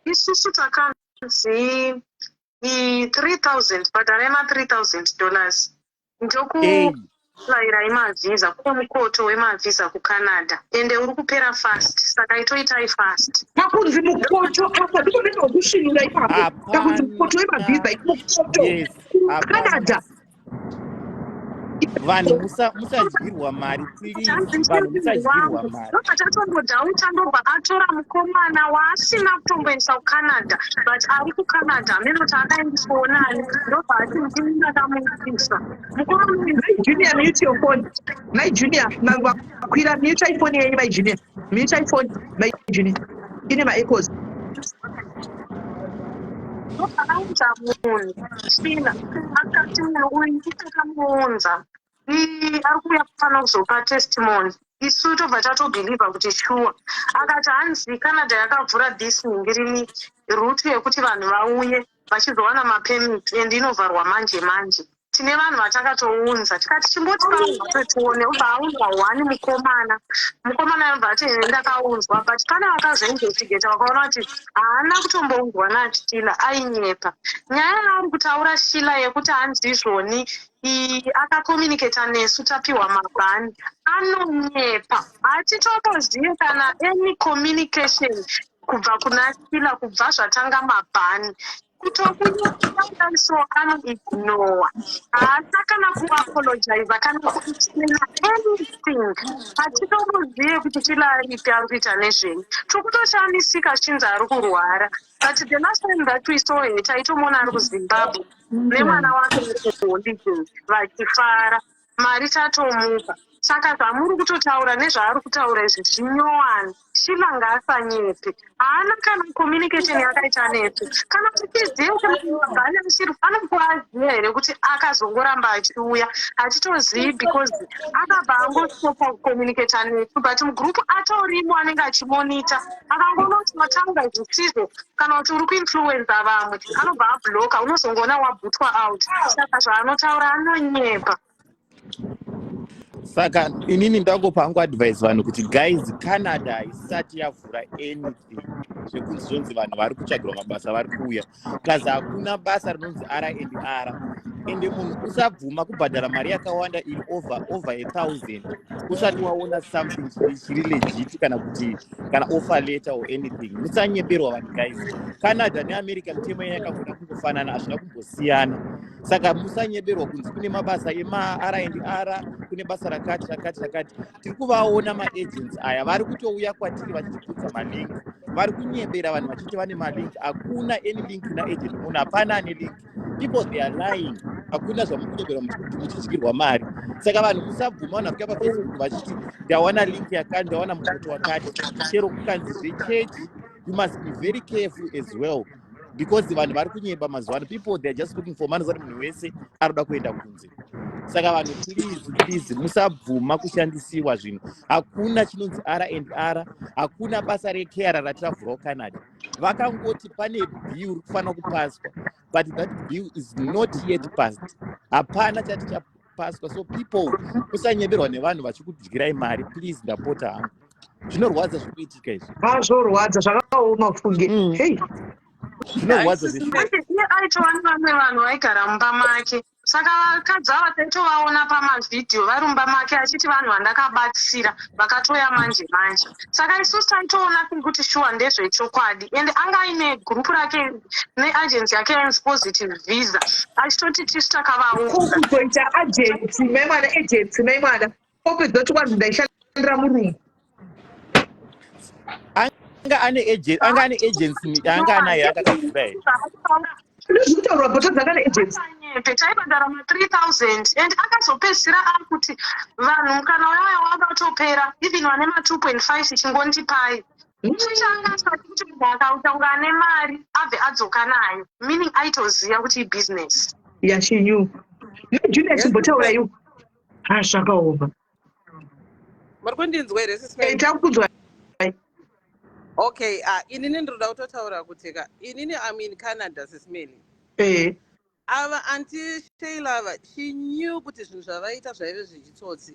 Isusu takanzi 3000, bhadharai ma$3000, ndokuapplyrai mavhisa. Kune mukoto wemavhisa kuCanada, ende uri kupera fast, saka itoitai fast.
Pakunzi mukoto apa ndipo ndinoda kusvinura ipapo. Pakunzi mukoto wemavhisa, mukoto
Yes.
Canada.
Vanhu musadyirwa mari, please. Vanhu musadyirwa mari.
Ndobva tatombodoubta, ndobva atora mukomana waasina kutomboendesa kuCanada, but ari kuCanada, hameno kuti akaendeswawo nani. Ndobva ati ndini ndakamuitisa mukomana uyu.
Mai Junior, mute your phone. Mai Junior, makwira, mute iphone yenyu. Mai Junior, mute iphone. Mai Junior, ine maechoes.
Ndobva aunza munhu Sheila, akati munhu uyu nditakamuunza, ari kuuya kufanira kuzopa testimony. Isu tobva tatobhilivha kuti sure. Akati hanzi Canada yakavhura this nhingirini route yekuti vanhu vauye vachizowana mapermit, and inovharwa manje manje. Tine vanhu vatakatounza. Tikati chimboti paunza tione. Ubva aunzwa one mukomana. Mukomana yobva ati ene ndakaunzwa, but pane vakazoinvestigata vakaona kuti haana kutombounzwa naSheila, ainyepa. Nyaya yaari kutaura Sheila yekuti hanzi izvoni akacommunicata nesu tapiwa mabhani, anonyepa. Hatitotozive kana any communication kubva kuna Sheila kubva zvatanga mabhani. Kutokunyaiso anoignora, haana kana kuapologiza kana kuexplaina anything. Hatitomuzive kuti Sheila aripi, ari kuita nezvei. Tiri chinzi ari kurwara, but the last time that we saw her, taitomuona ari kuZimbabwe nemwana wake ari kuholiday vachifara. Mari tatomupa. Saka zvamuri kutotaura nezvaari kutaura izvi zvinyowani. Sheila ngaasanyepe, haana kana communication yakaita nesu. Kana tichiziva kuti mabhani achiri anokuaziva here kuti akazongoramba achiuya, hatitozivi, because akabva angostopa kucommunicata nesu, but mugroup atorimo, anenge achimonita. Akangoona kuti wataura zvisizvo kana kuti uri kuinfluenza vamwe, anobva abloka, unozongoona wabhutwa out. Saka zvaanotaura anonyepa.
Saka inini ndangopa hangu advice vanhu kuti, guys, Canada haisati yavhura anything zvekunzi zvonzi vanhu vari kutsvagirwa mabasa vari kuuya, kazi hakuna basa rinonzi R and R. Ende munhu usabvuma kubhadhara mari yakawanda iri over 1000 usati waona something chiri legit, kana kuti kana offer letter or anything. Musanyeberwa vanhu, guys. Canada neAmerica mitemo yayo yakangona kungofanana, hazvina kumbosiyana. Saka musanyeberwa kunzi kune mabasa ema-R and R, kune basa rakati rakati rakati. Tiri kuvaona maagents aya vari kutouya kwatiri vachitibvunza malink. Vari kunyebera vanhu vachiti vane malink. Hakuna any link naagent munhu, hapana ane link. People, they are lying. Hakuna zvamukunyeberwa muchidyirwa mari. Saka vanhu musabvuma vanhu vafika paFacebook vachiti ndawana link yakati, ndawana mukoto wakati. Chero kukanzi zvechechi, you must be very careful as well, because vanhu vari kunyeba mazuva ano. People, they are just looking for money, zati munhu wese ari kuda kuenda kunze. Saka vanhu, please, please, musabvuma kushandisiwa zvinhu. Hakuna chinonzi R and R, hakuna basa recarer ratavhurawo Canada. Vakangoti pane bill ri kufanira kupaswa, but that bill is not yet passed. Hapana chati chapaswa. So people, musanyeberwa nevanhu vachikudyirai mari, please. Ndapota hangu, zvinorwadza zviri kuitika izvi.
Hazvorwadza, zvakaoma funge. Hei.
Zvinorwadza
Haisi
zveshuwa.
Iye aitova nevamwe vanhu vaigara mumba make. Saka vakadzi ava taitovaona pamavhidhiyo vari mumba make, achiti vanhu vandakabatsira vakatoya manje manje. Saka isusu taitoona kuti shuwa ndezvechokwadi. Ende anga aine gurupu rake neagency yake yainzi Positive Visa, achitoti tisu takavaunza.
Kuzoita agency, mai mwana, agency, mai mwana, opedza kuti kwanzi ndaishandira murungu.
Anga ane agency anga anayo akakavhura here?
Ndozvikutaurwa bhoto dzanga neagency.
Nyepe, taibhadhara ma3000, and akazopedzisira akuti vanhu mukana waya wakatopera, even vane ma2.5 chingondipai. Chichanga asati kuti munhu akauta kunge ane mari abve adzoka nayo, meaning aitoziva kuti ibusiness.
Yashinyu nejunior, chimbotaura iwo. Ha, zvakaoma.
Muri kundinzwa here, Sis Mary?
Takukunzwa.
Okay, inini ndinoda kutotaura kuti ka inini am in Canada, Sis Mary. Ava Auntie Sheila ava, she knew kuti zvinhu zvavaita zvaive zvichitsotsi.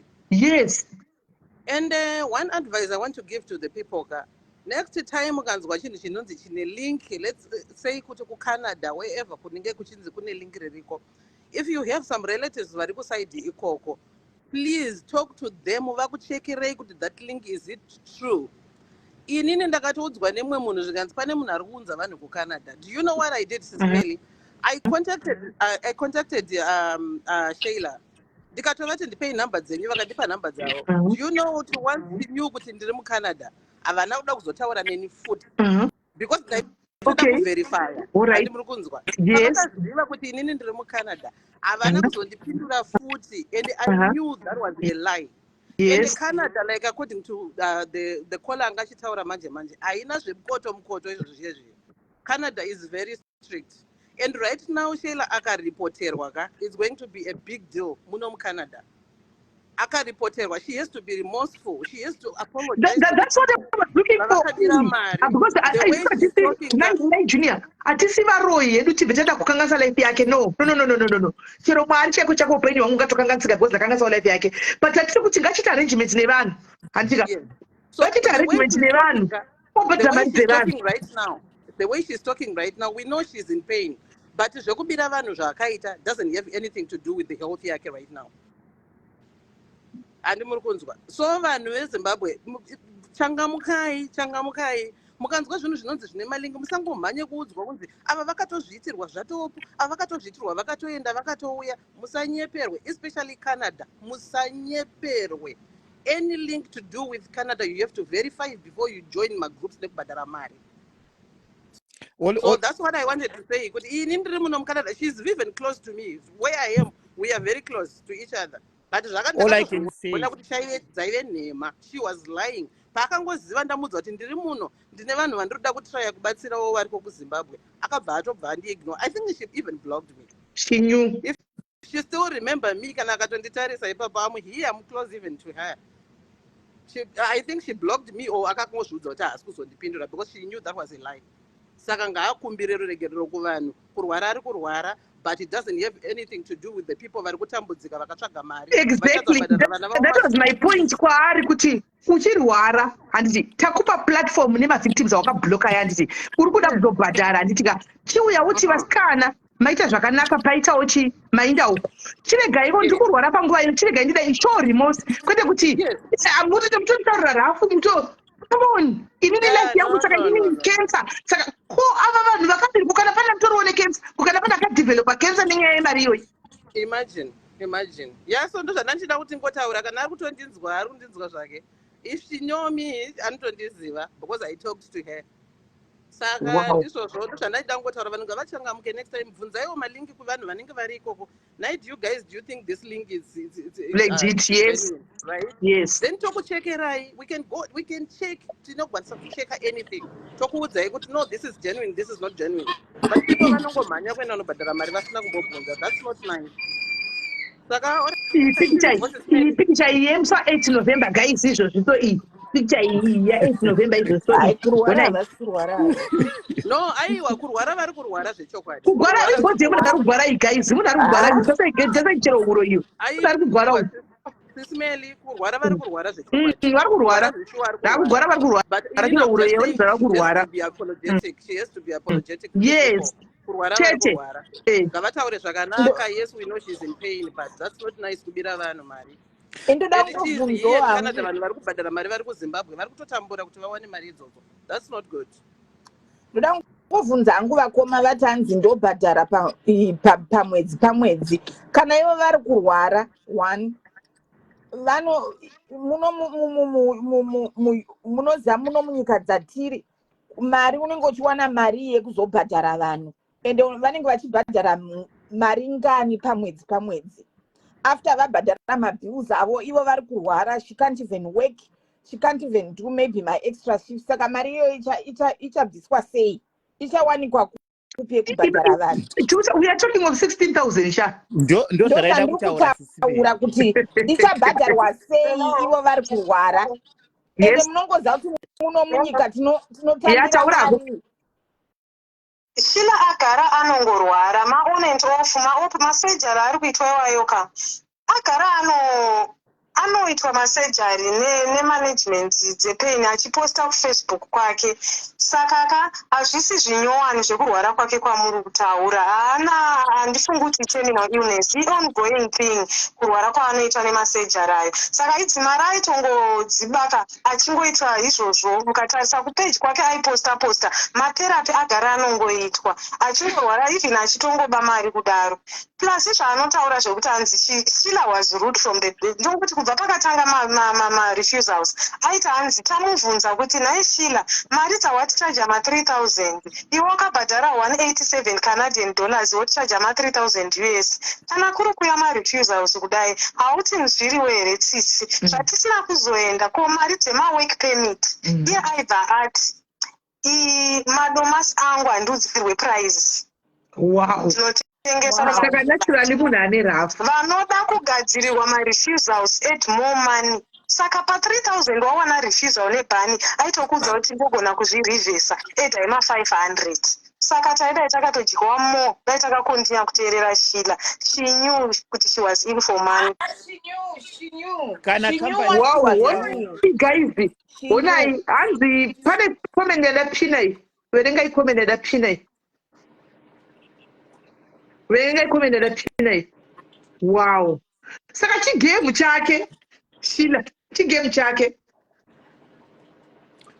And one advice I want to give to the people ka, next time ukanzwa chinhu chinonzi chine link, let's say kuti kuCanada, wherever kunenge kuchinzi kune link ririko, if you have some relatives vari kuside ikoko, please talk to them vakuchekerei kuti that link, is it true? Inini ndakatoudzwa nemumwe munhu, zvikanzi pane munhu ari kuunza vanhu kuCanada. Do you know what I did, Sis Meli? I contacted Sheila, ndikatovati ndipei nhamba dzenyu. Vakandipa nhamba dzavo. Do you know kuti once she knew kuti ndiri muCanada, havana kuda kuzotaura neni futi, because ndaitoda kuverifya. Handi muri kunzwa?
Yes.
Vakaziva kuti inini ndiri muCanada, havana kuzondipindura futi, and I knew that was a lie. And Canada, like according to the caller anga achitaura manje manje, haina zvemukoto mukoto izvozvo zviye. Canada is very strict, and right now Sheila akaripoterwa ka, it's going to be a big deal muno muCanada. Akaripoterwa, she has to be remorseful, she has to apologize.
That's what I was looking for.
Vavakadira mari.
Because
The way she's talking,
nai Junior, hatisi varoyi hedu tibve tada kukanganisa life yake. No, no, no, no, no, no, no. Chero Mwari chaiko chako, upenyu hwangu ungatokanganisika because ndakanganisawo life yake, but hatisi kuti ngachiita arrangement nevanhu, handika?
So
Ngachiita
the way
arrangement
she's
nevanhu,
talking,
obhadhara
the way
mari
she's
dzevanhu.
talking right now, the way she's talking right now, we know she's in pain, but zvekubira vanhu zvaakaita doesn't have anything to do with the health yake right now. Handi muri kunzwa? So vanhu veZimbabwe, changamukai, changamukai. Mukanzwa zvinhu zvinonzi zvine malingi, musangomhanye kuudzwa kunzi ava vakatozviitirwa zvatopo, ava vakatozviitirwa, vakatoenda, vakatouya. Musanyeperwe, especially Canada. Musanyeperwe. Any link to do with Canada, you have to verify before you join magroups nekubhadhara mari. So that's what I wanted to say, kuti ini ndiri muno muCanada. She's even close to me where I am. We are very close to each other. But
All I can say
zvakandakatoona kuti chaive dzaive nhema. She was lying. Paakangoziva ndamuudza kuti ndiri muno, ndine vanhu vandiri kuda kutraya kubatsirawo variko kuZimbabwe, akabva atobva andiignore. I think she even blocked me.
She knew.
If she still remember me, kana akatonditarisa ipapo, I'm here, I'm close even to her. I think she blocked me or akangozviudza kuti haasi kuzondipindura because she knew that was a lie. Saka ngaakumbire ruregerero kuvanhu. Kurwara ari kurwara, but it doesn't have anything to do with the people vari kutambudzika vakatsvaga mari.
Exactly.
Vachazobhadhara vana vavo.
That was my point kwaari kuti uchirwara, handiti takupa platform nemavictims awakabloka ya, handiti uri kuda kuzobhadhara, handiti ka chiuya uti vasikana maita zvakanaka, paitawo chi mainda uku, chiregaivo ndiri kurwara panguva ino, chiregai ndidai, show remorse, kwete kuti mutotaurira rafu muto. Come on, inini life yangu saka inini cancer, saka ko ava vanhu vakabiri kukana pana mutoriwo necancer, kukana pana akadevelopa cancer nenyaya yemari iyoyi.
Imagine, imagine. Yeah, so ndozvandandida kuti ngotaura. Kana ari kutondinzwa, ari kundinzwa zvake. If she know me, anotondiziva because I talked to her. Saka ndizvozvo ndozvandaida kungotaura. Vanhu ngavachangamuke. Next time bvunzaiwo malinki kuvanhu vanenge vari ikoko. Nai, do you guys, do you think this link is
legit? Yes.
Genuine, right?
Yes.
Then tokuchekerai. We can go, we can check. Tinokwanisa kucheka anything, tokuudzai kuti no, this is genuine, this is not genuine. But people vanongomhanya kuenda kunobhadhara mari vasina kumbobvunza. That's not nice. Saka
Iyi pikicha iyi yemusi wa8 November, guys, izvozvi. So iyi pikicha iyi ya8 November izvozvo.
Hai, kurwara
Honai.
havasi kurwara.
No, aiwa, kurwara vari kurwara zvechokwadi.
Kugwara ibhodhi yemunhu ari kugwara iyi, guys. Munhu ari kugwara, jasaichero huro iyo. Munhu ari kugwara uyu.
Sis Melly, kurwara vari kurwara zvechokwadi.
Vari kurwara, ndakugwara, vari kurwara chero huro yevanhu vari kurwara.
Be apologetic. She has to be apologetic to the people. Kurwara vari kurwara. Ngavataure zvakanaka. Yes, we know she's in pain, but that's not nice kubira vanhu mari.
Indoda
And it is
kungobvunzawo
here Canada,
hangu.
vanhu vari kubhadhara mari vari kuZimbabwe vari kutotambura kuti vawane mari idzodzo. That's not good.
Ndoda kungobvunza hangu vakoma vati hanzi ndobhadhara pamwedzi pamwedzi. Kana ivo vari kurwara, one vano muno munoziva muno munyika dzatiri, mari unenge uchiwana mari yekuzobhadhara vanhu, ende vanenge vachibhadhara mari ngani pamwedzi pamwedzi after vabhadhara mabills avo? Ivo vari kurwara. She can't even work, she can't even do maybe maextra shift. Saka mari iyoyo ichabviswa sei? Ichawanikwa kupi yekubhadhara vanhu?
We are talking of 16,000 sha.
Ndo zvaraida
Ndozvandiri
kutaura.
Kutaura kuti ichabhadharwa sei ivo vari kurwara? Ende munongoziva kuti muno munyika tinotambira
Ya, taura hako.
mari.
Sheila agara anongorwara ma-on and off, maop masurgery ari kuitwa iwayo ka. Agara anoitwa masurgery nemanagement dzepain, achiposta kuFacebook kwake. Saka ka hazvisi zvinyowani zvekurwara kwake kwamuri kutaura. Haana, handifungi kuti terminal illness, iongoing thing kurwara kwaanoitwa nemasurgery ayo. Saka idzi mari aitongodzibaka achingoitwa izvozvo. Mukatarisa kupeji kwake, aiposta posta matherapy. Agara anongoitwa achingorwara, even achitongoba mari kudaro. Plus zvaanotaura zvekuti hanzi Sheila was rude from the, ndokuti kubva pakatanga marefusals aiti hanzi tamubvunza kuti, "Nhai Sheila, mari dzawatichaja ma3000, iwe wakabhadhara 187 Canadian dollars, wotichaja ma3000 US, kana kuri kuya marefusals kudai, hauti nzviriwo here tsitsi?" Zvatisina kuzoenda ko mari dzemawork permit. Iye aibva ati, "Madomasi angu handiudzirwe price." Tinotengesa.
Saka naturally munhu ane rafu.
Vanoda kugadzirirwa marefusals add more money. Saka pa3000 wawana refusal nebhani, aitokuudza kuti ndogona kuzvirivhesa, edhai ma500. Saka taidai takatodyiwa more dai takakontinya kuteerera Sheila. She knew kuti she was in for money.
She knew, she knew.
Kana
She knew
company-
what she was doing.
Guys,
She
honai, hanzi pane comment yadapina iyi. Verengai comment yadapina iyi, verengai comment yadapina iyi. Wow, saka chigame chake Sheila, chigame chake.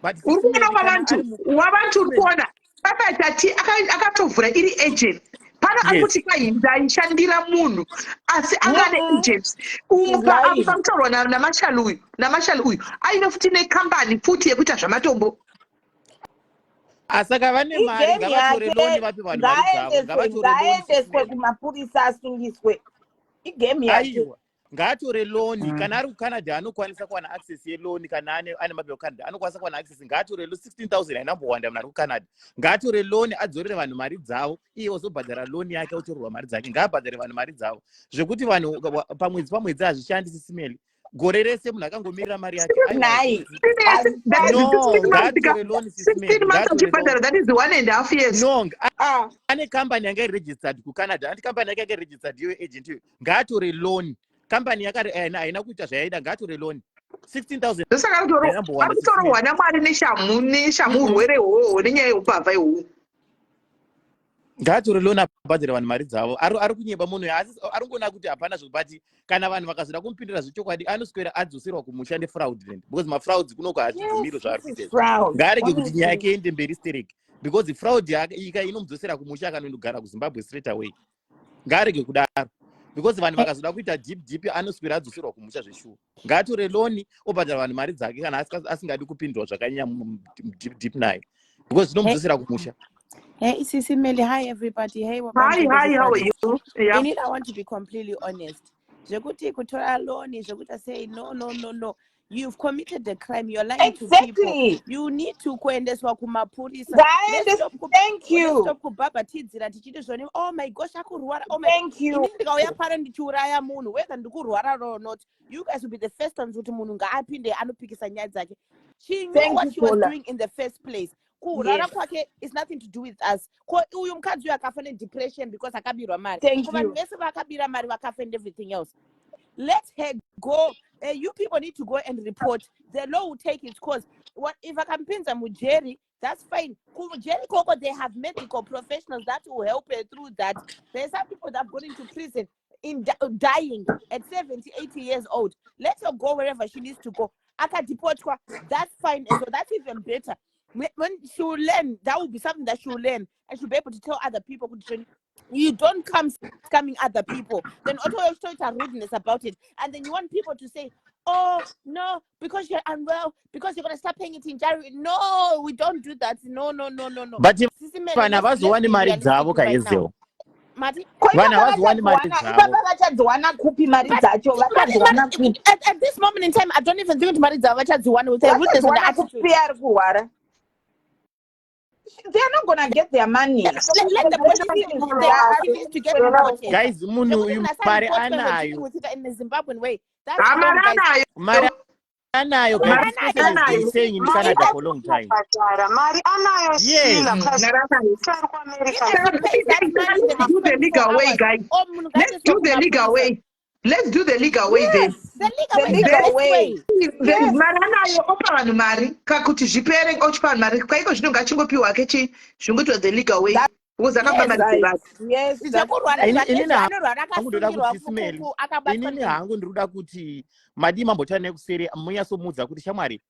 But
Uri kuona
Sis Melly, kana
wavantu wavantu, uri kuona pakatati akatovhura iri agent pano ari kuti kai ndaishandira munhu, asi anga ane agent umu.
Lying.
Pamutaurwa naMashali uyu, naMashali uyu aine futi nekambani futi yekuita zvamatombo.
Asaka vane mari,
Igame
ngavatore
yake.
loan, vape vanhu mari dzavo.
Ngaaendeswe,
Ngavatore loan.
ngaaendeswe
Sis Melly.
kumapurisa, asungiswe. Igame yake.
Aiwa. Ngaatore loan. Kana ari kuCanada, anokwanisa kuwana access yeloan. Kana ane mapepa kuCanada, anokwanisa kuwana access. Ngaatore 16,000, hainambowanda. Munhu ari kuCanada ngaatore loan, adzorere vanhu mari dzavo, iye ozobhadhara loan yake, otorerwa mari dzake. Ngaabhadhare vanhu mari dzavo. Zvekuti vanhu pamwedzi pamwedzi hazvishandi, Sis Melly. Gore rese munhu akangomirira mari yake.
Nhai.
No, ngaatore loan, Sis Melly.
16 months achibhadhara, that is 1.5 years.
No.
Ah.
Ane kambani yanga iri registered kuCanada, andi kambani yake yanga iri registered iyoyo, agent iyoyo. Ngaatore loan. Kambani yakari haina kuita zvayaida. Ngaatore loan, 16,000
Ndosaka
hainambowanda.
ari kutorohwa namwari neshamhu, urwere ihwohwo nenyaya yeupavha ihwohwo.
Ngaatore loan, abhadhare vanhu mari dzavo. Ari kunyeba munhu uyu, asi ari kungoona kuti hapana zvekubati. Kana vanhu vakazoda kumupindira zvechokwadi, anoswera adzoserwa kumusha nefraudulent, because mafrauds kunoko hazvibvumiro zvaari kuita izvi.
Fraud.
Ngaarege kuti nyaya yake iende mberi stereki, because fraud yake ika inomudzosera kumusha, akanondogara kuZimbabwe straight away. Ngaarege kudaro, because vanhu vakazoda kuita deep deep, anoswera adzoserwa kumusha zveshuwa. Ngaatore loan, obhadhara vanhu mari dzake, kana asingadi kupindwa zvakanyanya deep deep naye, because zvinomudzosera kumusha.
Hey, Sisi Melly. Hi, everybody. Hey,
Hi.
Wabantu and
Hi, how are
everybody.
you? Yeah.
Indeed, I want to be completely honest. Zvekuti kutora loan, zvekuti say no, no, no, no. You've committed a crime. You're lying to people. You need to kuendeswa kumapurisa.
Ngaende. Thank
Let's
you.
stop kubhabhatidzira tichiti zvoni, oh my gosh, akurwara. Oh my.
Thank you.
Inini ndikauya pano ndichiuraya munhu, whether ndikurwara or not, you guys will be the first ones kuti munhu ngaapinde anopikisa nyaya dzake. She knew
Thank
what
you,
she was
Paula.
doing in the first place. Kurwara kwake is nothing to do with us. Ko uyu mukadzi uyu akafa nedepression because akabirwa mari?
Thank
Ko vanhu
you.
vese vakabira mari vakafa and everything else? Let her go. You people need to go and report. The law will take its course. What if akampinza mujeri? That's fine. Kujeri koko they have medical professionals that will help her through that. There's some people that have gone into prison in dying at 70, 80 years old. Let her go wherever she needs to go. Akadepotwa, that's fine. And so that's even better. When she will learn, that will be something that she will learn, and she'll be able to tell other people kuti you don't come scamming other people. Then auto rudeness about it, and then you want people to say, "Oh no, because you're unwell, because you're gonna start paying it in January." No, we don't do that. No, no, no, no, no.
But vanhu havazowani mari dzavo kaezewo.
Mati?
Vanhu havazowani mari dzavo.
Ipapa vachadziwana kupi mari dzacho? Vachadziwana kupi?
At this moment in time, I don't even think kuti mari dzavo vachadziwana with the rudeness and the
Vachadziwana
attitude.
kupi? Ari kurwara, they are not gonna get their money.
Let the police, she needs to get reported.
Guys, munhu uyu mari anayo.
With it in the Zimbabwean way. That's
Mari
wrong, guys.
anayo.
Mari anayo, guys. This person has been staying in Canada for a long time.
Bhadhara mari anayo.
Yes.
Sheila, plus
Mari anayo.
ari kuAmerica.
If she pays that money in the
Let's
next
do the
24
legal way,
hours,
guys.
or munhu
Let's do the legal way. Let's do the legal way then.
The legal
The
way is the
legal
best
way.
way.
Then mari anayo, opa vanhu mari kakuti zvipere, ochipa vanhu mari kwaiko zvino ngachingopiwa ke chi zvingoitwa the legal way, because akaba mari dzevanhu.
Yes, that's
Zvekurwara
Inini
anorwara
hangu ndoda
akasungirwa
kuti Sis Melly,
akabatwa.
Inini hangu ndiri kuda kuti madii mambotaura nekuseri, munyatsomuudza kuti, shamwari,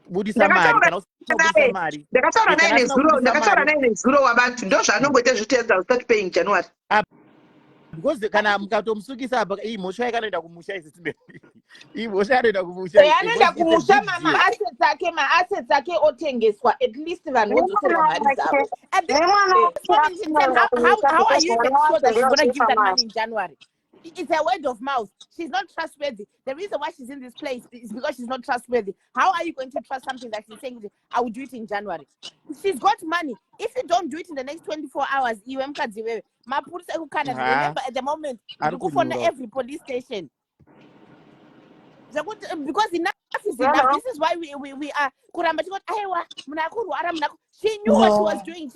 budisa mari.
Ndakataura
Kana usina kubudisa
naye.
mari
Ndakataura naye
Kana asina
nezuro.
kubudisa
Ndakataura
mari
naye nezuro wabantu. Ndo zvaanongoita zviteedza, start paying January.
Because kana mukatomusukisa apa, iyi mhosva yakanoenda kumusha. Isi Sis Melly, iyi mhosva yanoenda kumusha.
Anoenda kumusha, maassets ake, maassets ake otengeswa, at least vanhu vodzoserwa mari dzavo.
At this
Nemwana
moment in time, how are you even sure that she's going to give that money in January? It's a word of mouth. She's not trustworthy. The reason why she's in this place is because she's not trustworthy. How are you going to trust something that she's saying, "I will do it in January"? She's got money. If you don't do it in the next 24 hours, iwe mukadzi wewe, mapurisa ekuCanada,
Ha.
remember, at the moment,
Ari
ndiri kufona
kunyura.
every police station. Because enough is enough. This is why we are kuramba tikoti aiwa, munhu akurwara, munhu she knew what she was doing.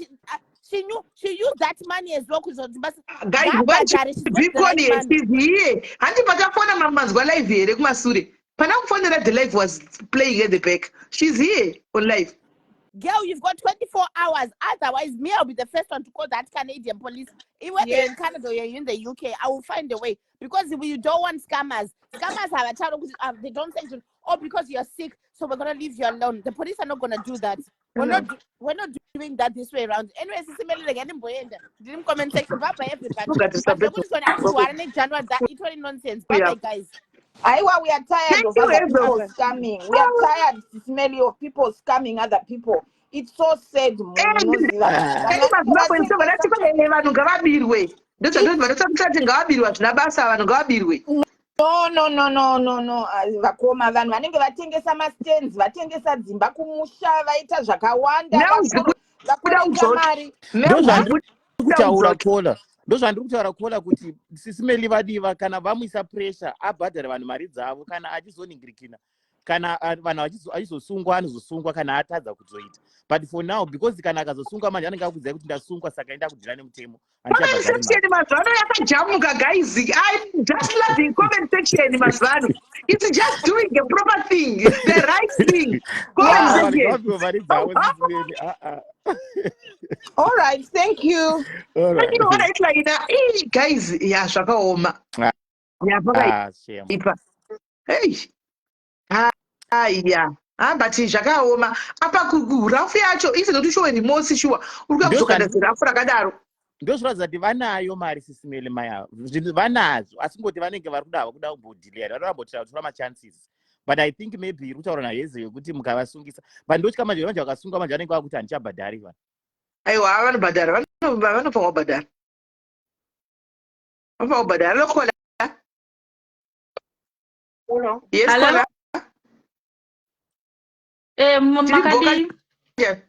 She knew. She used that money as well kuzoti basi
Guys, why
ngaabhadhare. She's got the right
Bikoni
money.
is here. Handi patafona manzwa live here kumasure. Pana kufonera, the live was playing at the back. She's here on live.
Girl, you've got 24 hours. Otherwise, me, I'll be the first one to call that Canadian police. Whether you're in Canada or you're in the UK, I will find a way, because we don't want scammers. Scammers have a child, they don't say, "Oh, because you're sick, so we're gonna leave you alone." The police are not gonna do that. We're not doing that this way around. Anyway, Sisi Melly, ndimboenda. Ndiri comment section. Bye bye, everybody.
Ungatisabet-
But zvekuti zvona akurwara neJanuary, that itori nonsense. Bye bye, guys.
Aiwa, we are tired
Thank
of
you,
other
Hazel.
people scamming. We are tired, Sis Melly, of people scamming other people. It's so sad, munhu unoziva.
Mazimbabwe vanoti vanhu ngavabirwe. Ndozvandoti vanoti ngavabirwe, hazvina basa, vanhu ngavabirwe.
No, no, no, no, no, no. Ah, vakoma vanhu vanenge vatengesa mastands, vatengesa dzimba kumusha, vaita zvakawanda, vakolekta mari.
Ndozvandiri kutaura kola, ndozvandiri kutaura kola kuti sisi Meli vadiva kana vamuisa pressure abhadhare vanhu mari dzavo kana achizoningirikina kana ah, vanhu achizosungwa anozosungwa kana atadza kuzoita but for now because kana akazosungwa manje anenge akuziva kuti ndasungwa saka enda kudhira nemutemo.
Comment section mazuva ano yakajamuka guys. I'm just loving comment section mazuva ano. It's just doing the proper thing, the right thing. Comment section.
Ah, ah. All right, thank you.
All right.
All right, Laina. Hey, guys, ya zvakaoma. Ya pakaipa. Hey. Haya. Ah, but zvakaoma. Apa rafu yacho isi kuti shuwa ni mosi shuwa. Uri kuda kuzokanda zirafu rakadaro.
Ndozviratidza kuti vanayo mari sisimele mai ava. Zvinhu vanazvo asi kungoti vanenge vari kuda kuda kumbodhilera. Vanoda kumbotira kutora machances. But I think maybe iri kutaura naHeze yekuti mukavasungisa. But ndotya manje manje vakasunga manje vanenge vakuti handichabhadhari vanhu.
Aiwa vanobhadhara vanofanira kubhadhara. Vanofanira kubhadhara. Lokola.
Hello.
Yes,
Hello?
Kola.
Eh,
Tiri boka
makadii?
njani?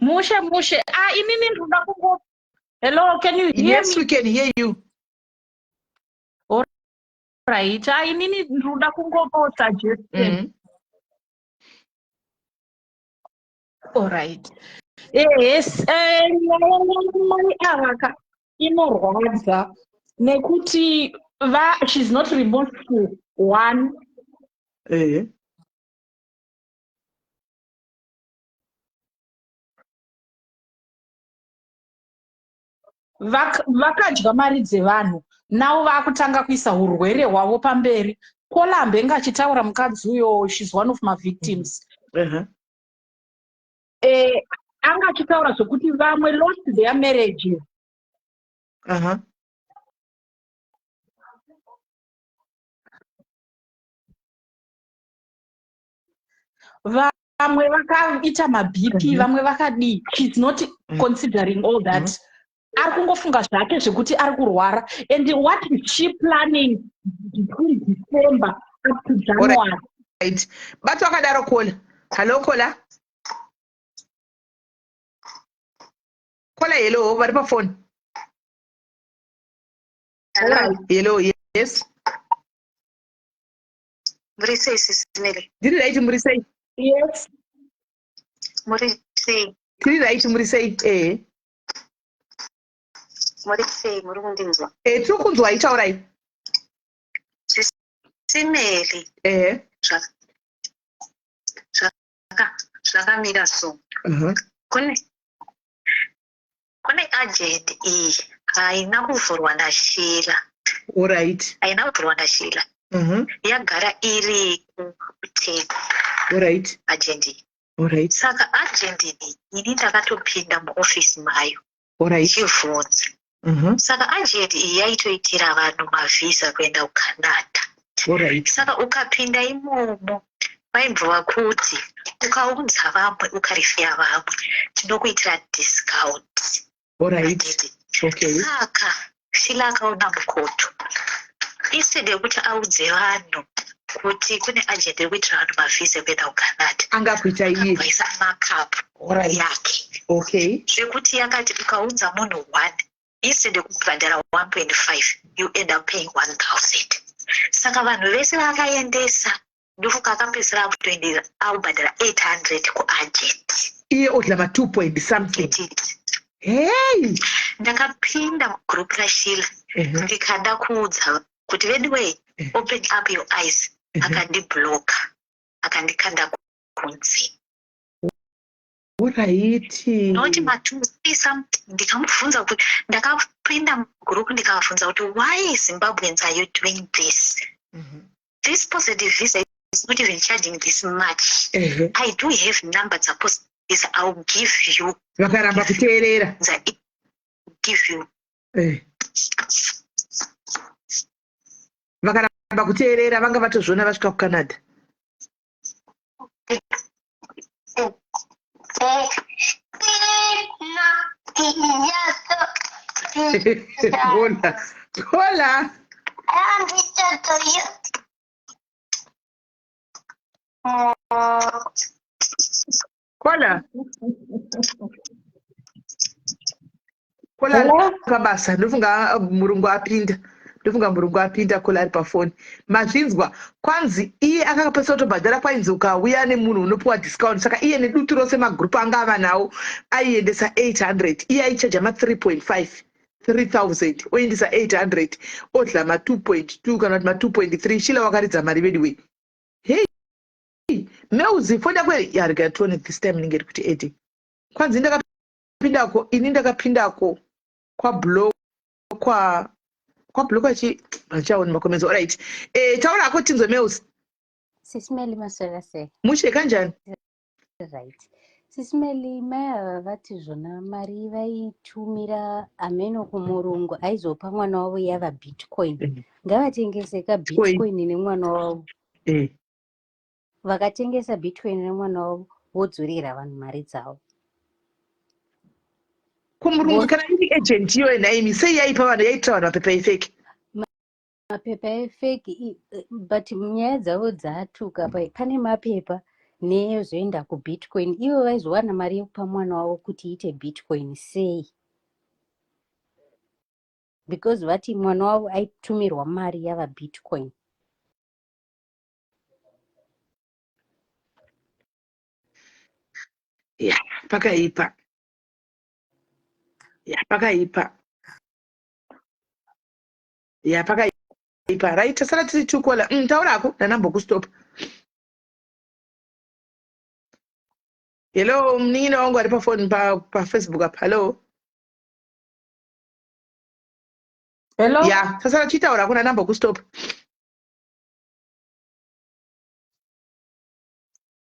Mushe mushe. Ah, inini ndinoda kungo Hello, can you hear
Yes,
me?
we can hear you.
All right. Ah, inini ndinoda kungopa suggestion. All right. Yes, nyaya yamai ava ka inorwadza nekuti va she's not remorseful one. Vakadya mari dzevanhu now vakutanga kuisa urwere hwavo pamberi. Kolambe anga achitaura mukadzi uyo, she's one of my victims. Anga achitaura zvekuti vamwe lost their marriages. Vamwe vakaita ma-BP, vamwe vakadii. She's not considering all that. Ari kungofunga zvake zvekuti ari kurwara. And what is she planning between December up to January?
Right. Bato akadaro Kola. Hello Kola. Kola, hello, vari pafoni.
Hello.
Hello, yes.
Muri sei sisi Mele?
Ndiri right, muri sei?
Yes.
Muri sei?
Tiri right, muri sei?
Muri sei, muri kundinzwa?
Tiri kunzwa, itaurai.
Sisi Mele. Zvakamira so. Kune agent iyi haina kuvhurwa naSheila.
All right.
Haina kuvhurwa naSheila. Yagara iri kuteka.
All right.
Agent iyi.
All right.
Saka agent iyi ini ndakatopinda muoffice mayo.
All right.
Ndichibvunza. Saka agent iyi yaitoitira vanhu mavhisa kuenda kuCanada.
All right.
Saka ukapinda imomo vaibva kuti ukaunza vamwe ukarifeya vamwe tinokuitira discount.
All right.
Handiti?
Okay.
Saka Sheila akaona mukoto. Instead yekuti audze vanhu kuti kune agent iri kuitira vanhu mavhisa ekuenda kuCanada.
Anga kuita iye.
Akabvaisa markup
All right.
yake.
Okay.
Zvekuti yakati ukaunza munhu 1 instead yekubhadhara 1.5 you end up paying 1000. Saka vanhu vese vakaendesa ndofuka akapedzisira akutoendera akubhadhara 800 kuagent.
Iye odla ma 2 point something.
Get it.
Hey!
Ndakapinda mugroup raSheila ndikada kuudza kuti veduwee open up your eyes. Akandibloka akandikanda kunze.
Alright.
Not ma2 something. Ndikamubvunza kuti ndakapinda mugroup ndikabvunza kuti why Zimbabweans are you doing this? This positive visa is not even charging this much. I do have number dza positive visa. I will give you.
Vakaramba kuteerera.
Give you.
Vakaramba kuteerera vanga vatozviona vasvika kuCanada. Hola. Hola.
I want to to you.
Kola. Kola ari pabasa ndofunga murungu apinda ndofunga murungu apinda kola ari pafoni mazvinzwa kwanzi iye akakapesa kutobhadhara kwainzi ukauya nemunhu unopiwa discount saka iye nedutu rose magroup anga ava nawo aiendesa 800 iye aichaja ma 3.5 3000 oendesa 800 odla ma 2.2 kana kuti ma 2.3 shila wakaridza mari veduwe hei meuzi foni yako yarega tione this time inenge iri kuti edi kwanzi ndakapindako ini ndakapindako kwablokwa kwablokwa chi handichaoni macomments alright eh, taura hako tinzwe meuzi
Sisimeli maswera sei?
Mushe kanjani?
Right. Sisimeli mai ava vati zvona mari vaitumira ameno kumurungu aizopa mwana wavo yava bitcoin. Ngavatengese ka bitcoin nemwana wavo.
Eh.
Vakatengesa bitcoin nemwana wavo vodzorera vanhu mari dzavo.
Kumurungu kana iri agent iyoyo nhaimi sei yaipa vanhu yaitira vanhu mapepa efeki?
Mapepa efeki but nyaya dzavo dzatuka pane mapepa neyozoenda kubitcoin ivo vaizowana mari yekupa mwana wavo kuti iite bitcoin sei because vati mwana wavo aitumirwa mari yava bitcoin.
Ya pakaipa ya pakaipa ya pakaipa right tasara tiri two caller taura hako ndanambokustopa hello munin'ina wangu ari pafoni pafacebook apa hello
hello
ya tasara tichitaura hako ndanambokustopa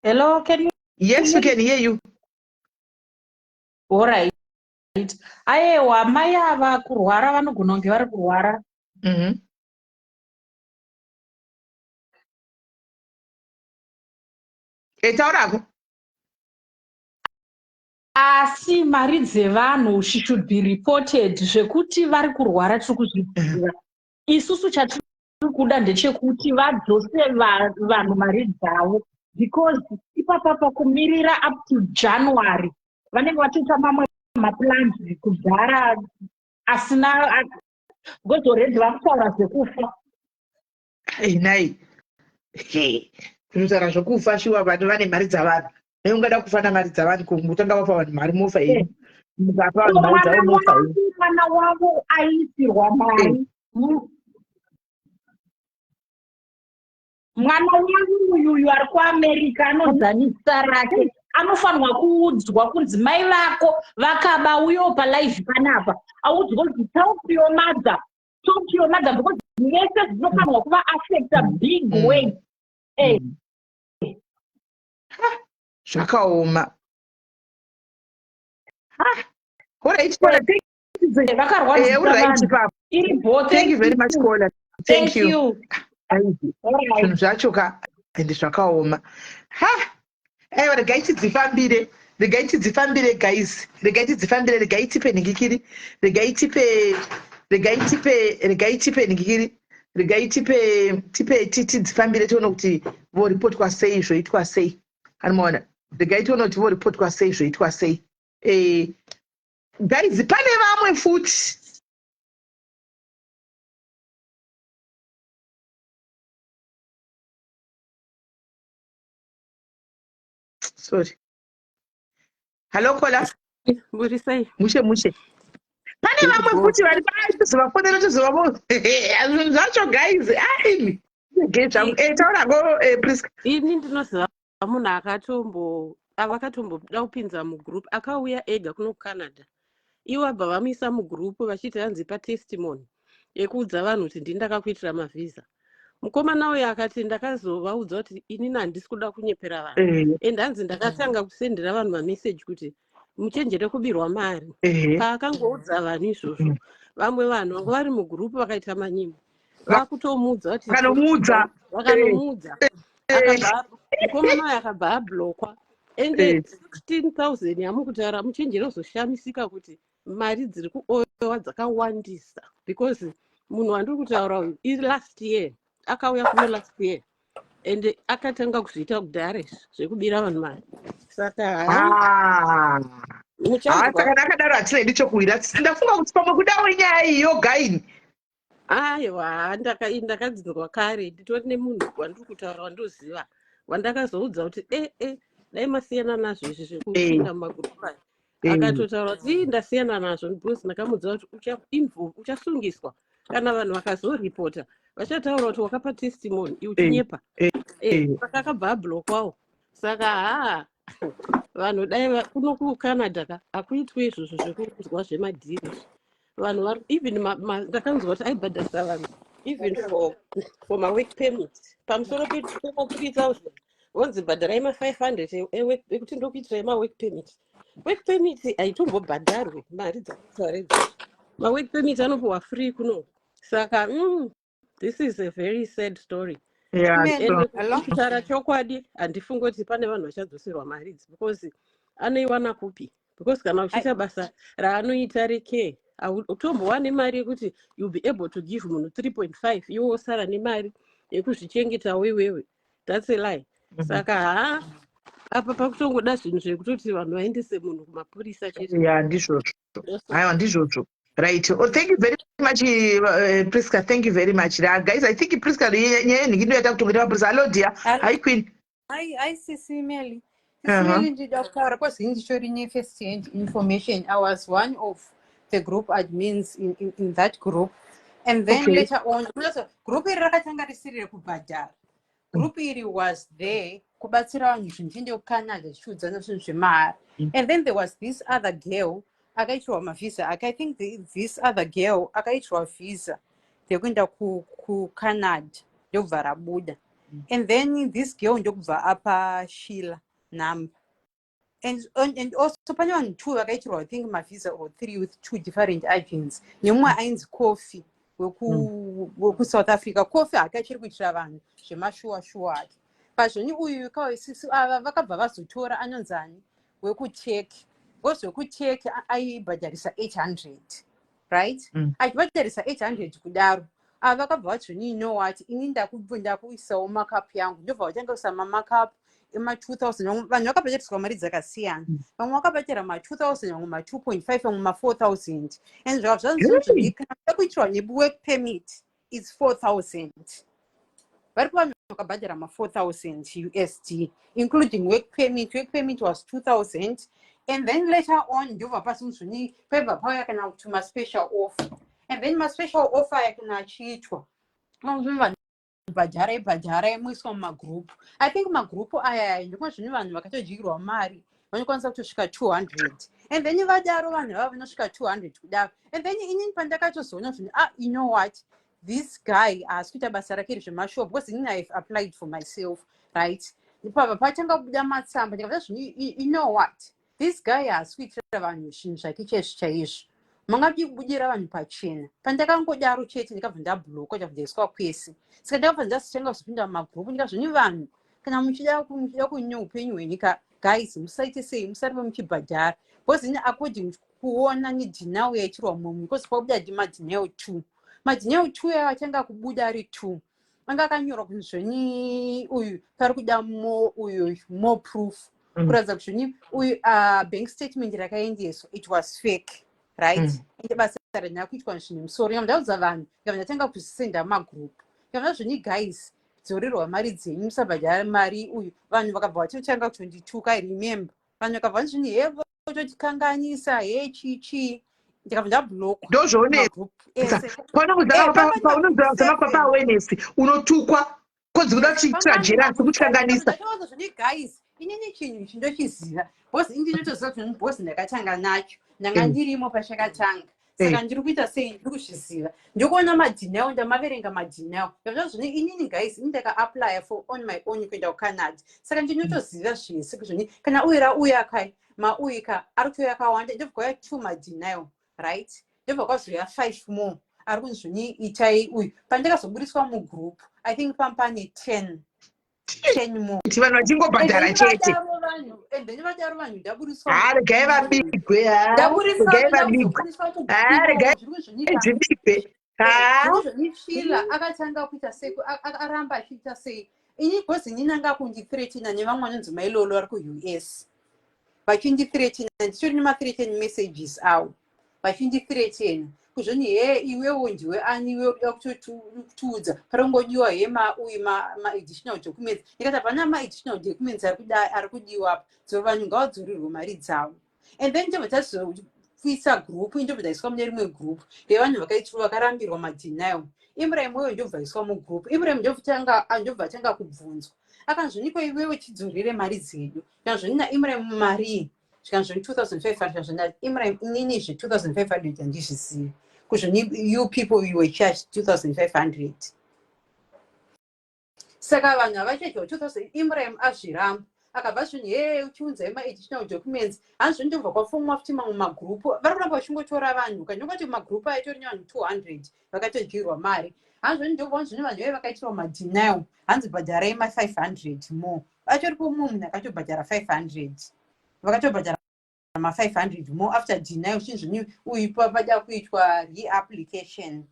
Hello, can you?
Yes, we can hear you.
All right. Ayewa, mai ava kurwara vanogona kunge vari kurwara.
Eh, taurako.
Asi mari dzevanhu she should be reported zvekuti vari kurwara tiri kuzviziva. Isusu chatiri kuda ndechekuti vadzose vanhu mari dzavo because ipapapa kumirira up to January vanenge vatoita mamwe maplans kudhara asina because already vakutaura zvekufa.
Hey, nhai kunotaura zvekufa shuwa vanhu vane mari dzavanhu nei ungada kufa namari dzavanhu kutanga vapa vanhu mari mofa here mukapa vanhu mari dzavo mofa here
mwana wavo aiisirwa mari mwana wavo uyuyu ari kuamerica anonzani zita rake anofanirwa kuudzwa kunzi mai vako vakaba uyo palive panapa audzwa kunzi talk to your mother talk to your mother because vese zvinofanirwa kuva affecta big way
Zvakaoma. Alright, Kola, thank you.
Vakarwadzisa
Alright,
vanhu.
ipapo.
Iri bho,
Thank
thank
you very much,
you.
Kola. Thank
Thank
you.
you.
Aizi,
Alright.
zvinhu zvacho ka ende zvakaoma. Ha! Aiwa, regai tidzifambire. Regai tidzifambire guys. Regai tidzifambire, regai tipe nhingikiri. Regai tipe regai tipe regai tipe nhingikiri. Regai tipe tipe tidzifambire tione kuti voripotwa sei zvoitwa sei. Anomaona? Regai tione kuti voripotwa sei zvoitwa sei. Guys, pane vamwe futi. Sorry. Hello Kola.
Muri sei?
Mushe mushe. Pane vamwe futi vari pazovafonera tozovavo. Zvinhu zvacho guys, aimi. Ge zvangu. Taura go Priska.
Ini ndinoziva munhu akatombo avakatomboda kupinza mugroup akauya ega kuno kuCanada. Ivo vabva vamuisa mugroup vachiti hanzi pa testimony yekuudza vanhu kuti ndini ndakakuitira mavhisa. Mukomana uyu akati ndakazovaudza kuti inini handisi kuda kunyepera vanhu. And hanzi ndakatanga kusendera vanhu mameseji kuti muchenjere kubirwa mari. Paakangoudza vanhu izvozvo, vamwe vanhu vanga vari mugroup vakaita manyimo. Vakutomuudza kuti
Vakanomuudza.
Vakanomuudza. Mukomana uyu akabva ablokwa. Ende 16,000 yamukutaura muchenjere kuzoshamisika kuti mari dziri kuowa dzakawandisa because Munhu wandiri kutaura uyu ilast year akauya kuno last year and akatanga kuzviita kudhara izvi zvekubira vanhu mari, saka ha.
Ah.
Muchanzwa.
Saka ndakadaro hatina chokuwira. Ndafunga kuti pamwe kudawo inyaya iyi yoga ini.
Aiwa, ndakadzinzwa kare. Nditori nemunhu wandiri kutaura wandoziva wandakazoudza kuti e dai masiyana nazvo izvi zvekupinda mumagurupu aya. Akatotaura kuti, "Ii, ndasiyana nazvo," because ndakamuudza kuti uchasungiswa kana vanhu vakazoripota, vachataura kuti wakapa testimony iwe uchinyepa. Saka akabva ablockwawo. Saka haa, vanhu dai kuno kuCanada ka hakuitwi izvozvo zvekunzwa zvemadhiri. Vanhu vari even ndakanzwa kuti aibhadharisa vanhu even for mawork permit pamusoro pema 3000, vonzi bhadharai ma500 ekuti ndokuitirai mawork permit. Work permit haitombobhadharwe mari dzakutaura idzodzo. Mawork permit anopiwa free kuno. Saka this is a very sad story.
Yeah,
And
so,
Hello?
kutaura chokwadi, handifungi kuti pane vanhu vachadzoserwa mari idzi, because anoiwana kupi? Because kana uchiita basa raanoita recare, utombowa nemari yekuti you'll be able to give munhu 3.5, iwe wosara nemari yekuzvichengetawo iwewe. That's a lie. Saka haa, apa pakutongoda zvinhu zvekutoti vanhu vaendese munhu kumapurisa chete.
Yeah, ndizvozvo. Aiwa, ndizvozvo. Right. Oh, thank you very much, Priska. Thank you very much. Guys, I think Priska, nyaya yenhingi ndoyata kutongoita mapurisa. Hello, dear. Hi, Queen.
Hi, Sisi Meli. Sisi Meli, ndida kutaura kwazi nditori ne-first hand information. I was one of the group admins in that group. And then later on, because group iri rakatanga risiri rekubhadhara. Group iri was there kubatsira vanhu zvinhu tiende kuCanada, tichiudzana zvinhu zvemahara. And then there was this other girl akaitirwa mavhisa ake. I think this other girl akaitirwa vhisa rekuenda kuCanada, ndokubva rabuda. And then this girl ndokubva apa Sheila number. And also pane vanhu two vakaitirwa, I think, mavhisa or three with two different agents, nemumwe ainzi Coffee wekuSouth Africa. Coffee hake achiri kuitira vanhu zvemashuwa shuwa ake pazvoni. Uyu sisi ava vakabva vazotora anonzani wekuTurkey, because wekuTurkey aibhadharisa 800, right? Achibhadharisa 800 kudaro, ava vakabva vati zvoni, you know what, ini ndakuisawo markup yangu. Ndobva vatanga kuisa mamarkup ema2000. Vamwe vanhu vakabhadhariswa mari dzakasiyana. Vamwe vakabhadhara ma2000, vamwe ma2.5, vamwe ma4000, and zvakabva zvanzi
Really?
kana uda kuitirwa nework permit, it's 4000. Varipo vanhu vakabhadhara ma4000 USD including work permit. Work permit was 2000, and then later on ndobva pasinzvoni paibva pauya kana kuti maspecial offer. And then maspecial offer aya kana achiitwa, vanhu bhadharai, bhadharai, muiswa mumagrupu. I think magrupu aya ndimwe zvino vanhu vakatodyirwa mari vanokwanisa kutosvika 200. And then vadaro vanhu vava vanosvika 200 kudaro. And then inini pandakatozoona zvinhu, ah, you know what, this guy haasi kuita basa rake rezvemashow, because inini I have applied for myself, right? Pabva patanga kubuda matsamba, ndikabva zvinhu, you know what, this guy haasi kuitira vanhu zvinhu zvake chaizvo chaizvo, mangadi kubudira vanhu pachena. Pandakangodaro chete, ndikabva ndablockwa, ndikabva ndaiswa kwese. Saka ndakabva ndazotanga kuzopinda mumagrupu, ndikazvoni vanhu, kana muchida kunyanya upenyu hwenyika, guys, musaite sei, musaramba muchibhadhara, because ini according kuona nedenial yaitirwa mumwe, because kwabuda madenial two. Madenial two ayo atanga kubuda ari two, anga akanyorwa kuti zvoni uyu pari kuda more, uyu more proof, kuratidza kuti zvoni uyu bank statement rakaendeswa, it was fake, right? Ende basa rina kuitwa zvine musoro. Nyamba ndaudza vanhu, ndikabva ndatanga kuzvisenda mumagroup, ndikabva zvoni, guys, dzorerwa mari dzenyu, musabhadhara mari uyu. Vanhu vakabva vatotanga kutondituka. I remember vanhu vakabva vanzvini, he, vototikanganisa, he, chii chii. Ndikabva ndablockwa.
Ndozvoonetsa paunoza papa awareness, unotukwa kodzi kuda kuchiitira jealous, kutikanganisa.
Zvoni guys, inini chinhu ichi ndochiziva, because ini ndinotoziva kuti boss ndakatanga nacho, ndanga ndirimo pachakatanga. Saka ndiri kuita sei? Ndiri kuzviziva, ndikuona madenial, ndamaverenga madenial. Ndazva zvoni inini guys, ini ndakaapplya for on my own kuenda kuCanada, saka ndinotoziva zvese kuzvoni kana uyu rauya kai, mauyi ka ari kutoya akawanda. Ndobva kwauya two madenial, right? Ndobva kwazoya five more ari kunzi zvoni itai uyu. Pandakazoburiswa mugroup, I think pamupane 10 more.
Kuti vanhu vachingobhadhara chete.
And then vadaro vanhu, ndaburiswa.
Ha, regai vabigwe, ha, regai vabigwe, ha, regai zvibigwe.
Ndizvo Sheila akatanga kuita sei, aramba achiita sei. Ini because inini anga kundithreatina nevamwe vanonzi Mailolo vari kuUS, vachindithreatina. Nditori nemathreaten messages avo vachindithreatina kuzvoni, "He, iwewo ndiwe ani? Iwe uda kutiudza parongodiwa he mauyu maadditional documents?" Ndikati hapana maadditional documents ari kudiwa apa. Dzo vanhu ngavadzorirwe mari dzavo. And then ndobva tazokuisa group, ndobva taiswa mune rimwe group revanhu vakaitwa vakarambirwa madenial. Ibrahim weyo ndobva aiswa mugroup. Ibrahim ndobva atanga kubvunzwa, akanzvonikwa, "Iwewe, tidzorere mari dzedu." Kanzvoni naIbrahim, "Mari?" Zvikanzvoni, "2500." Zvikanzvoni naIbrahim, "Inini zve2500 handizvizivi." Kuzvoni, "You people, you were charged 2500." Saka vanhu havachadyawo 2000. Ibrahim azviramba, akabva zvoni, "He, uchiunzai maadditional documents." Hanzvo ndobva kwafomwa futi mamwe magrupu, vari kuramba vachingotora vanhu. Kanyongoti magrupu aitori nevanhu 200 vakatodyirwa mari. Hanzvo ndobva zvino vanhu vaive vakaitirwa madenial, hanzi bhadharai ma500 more. Atoripo mumwe munhu akatobhadhara 500, vakatobhadhara ma500 more after denial. Chinzvini uyu pada kuitwa reapplication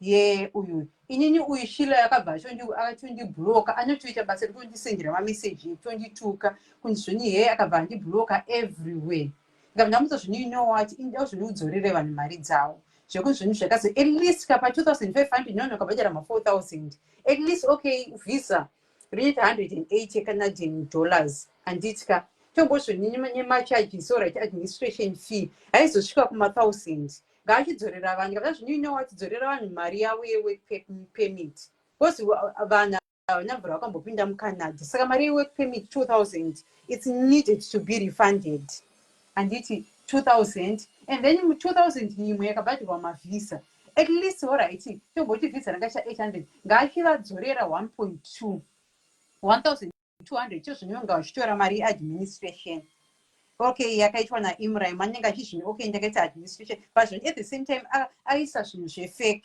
ye uyu. Inini uyu Sheila yakabva akatondibhuloka, anotoita basa rekutondisendera mameseji ekutondituka kunzi zvoni he. Akabva andibhuloka everywhere. Ndikabva ndamudza zvoni, "You know what, inda zvoni udzorere vanhu mari dzavo." Zvekuzvini zvakazi at least kapa 2500, nono kabhadhara ma4000 at least. Okay, visa rinoita 180 Canadian dollars, handiti ka? Tombozvoni nemacharges, alright, administration fee haizosvika kuma1000. Ngaachidzorera vanhu. Kana zvino ino wachidzorera vanhu mari yavo yework permit, because vanhu havana mvura vakambopinda muCanada. Saka mari yework permit 2000, it's needed to be refunded, handiti? 2000 and then 2000 imwe yakabhadhirwa mavhisa at least. Alright, tomboti vhisa ranga cha 800, ngaachivadzorera 1.2, 1200. Chozvinonga vachitora mari yeadministration. Okay, yakaitwa naImraim, anenge achizvini, "Okay, ndakaita administration," but zvoni at the same time aisa zvinhu zvefake.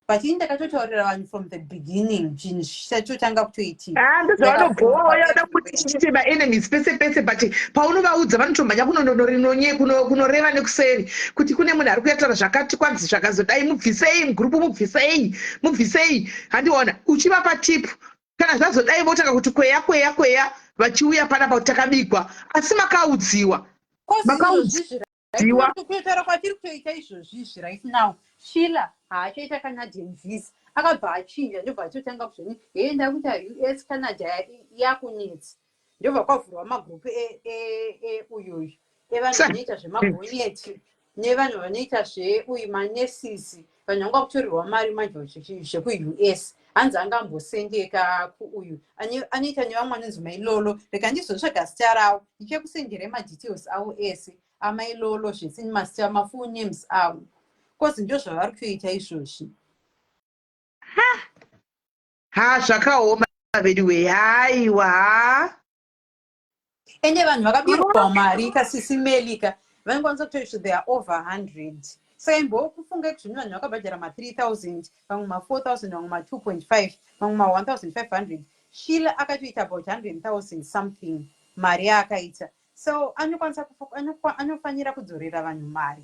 But ini ndakatotaurira vanhu from the beginning, zvinhu zvichatotanga kutoitika.
Ah, ndozvavanobhowa, vada kuti tiite maenemies pese pese, but paunovaudza vanotomhanya kunoreva nekuseri kuti kune munhu ari kuyataura zvakati, kwanzi zvakazodai, mubvisei mugurupu, mubvisei, mubvisei. Handiona uchivapa tip, kana zvazodai votanga kuti kweya, kweya, kweya, vachiuya panapa kuti takabigwa, asi makaudziwa. Makaudziwa.
Kutaura kwatiri kutoita izvozvizvi right now, Sheila haachaita Canadian visa, akabva achinja, ndobva atotanga kuzvoni, "Hee, ndakuita US, Canada yakunetsa." Ndobva kwavhurwa magrupu euyuyu evanhu vanoita zvemagonyeti nevanhu vanoita zveuyu manurses. Vanhu vanga kutorerwa mari manje zvekuUS, hanzi angambosendeka kuuyu anoita nevamwe anonzi Mailolo. Rega ndizotsvaga zita ravo, ndichakusendere madetails avo ese aMailolo, zvese mazita, mafull names avo, cause ndo zvavari kutoita izvozvi.
Ha, zvakaoma veduwe, haiwa, ha.
Ende vanhu vakabirwa mari kasisi Melika, vanokwanisa kutoita, they are over 100. Saka imbokufunga kuti zvino vanhu vakabhadhara ma3000, vamwe ma4000, vamwe ma2.5, vamwe ma1500. Sheila akatoita about 100,000 something mari yaakaita. So anokwanisa anofanira kudzorera vanhu mari,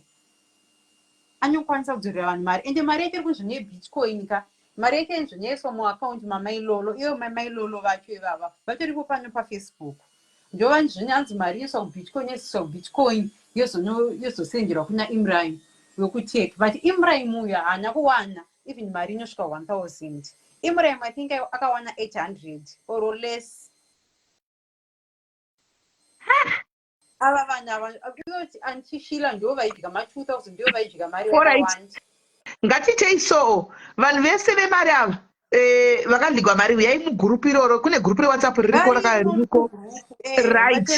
anokwanisa kudzorera vanhu mari. Ende mari yacho iri kunzi nebitcoin ka, mari yacho inozonyaiswa muakaunti maMailolo. Ivo maMailolo vacho ivava vatoripo pano paFacebook, ndovanzvinanzi mari yoiswa kubitcoin, yoiswa kubitcoin, yozosenderwa kuna Imraim wekutech. But Imraim uyu haana kuwana even mari inosvika 1000. Imraim, I think akawana 800 or less. Ava vanhu ava inoti Auntie Sheila ndo vaidya ma2000, ndo vaidya mari yakawanda.
Ngatitei so, vanhu vese vemari ava vakadyigwa mari, uyai mugurupu iroro. Kune gurupu reWhatsApp ririko, ririko, right?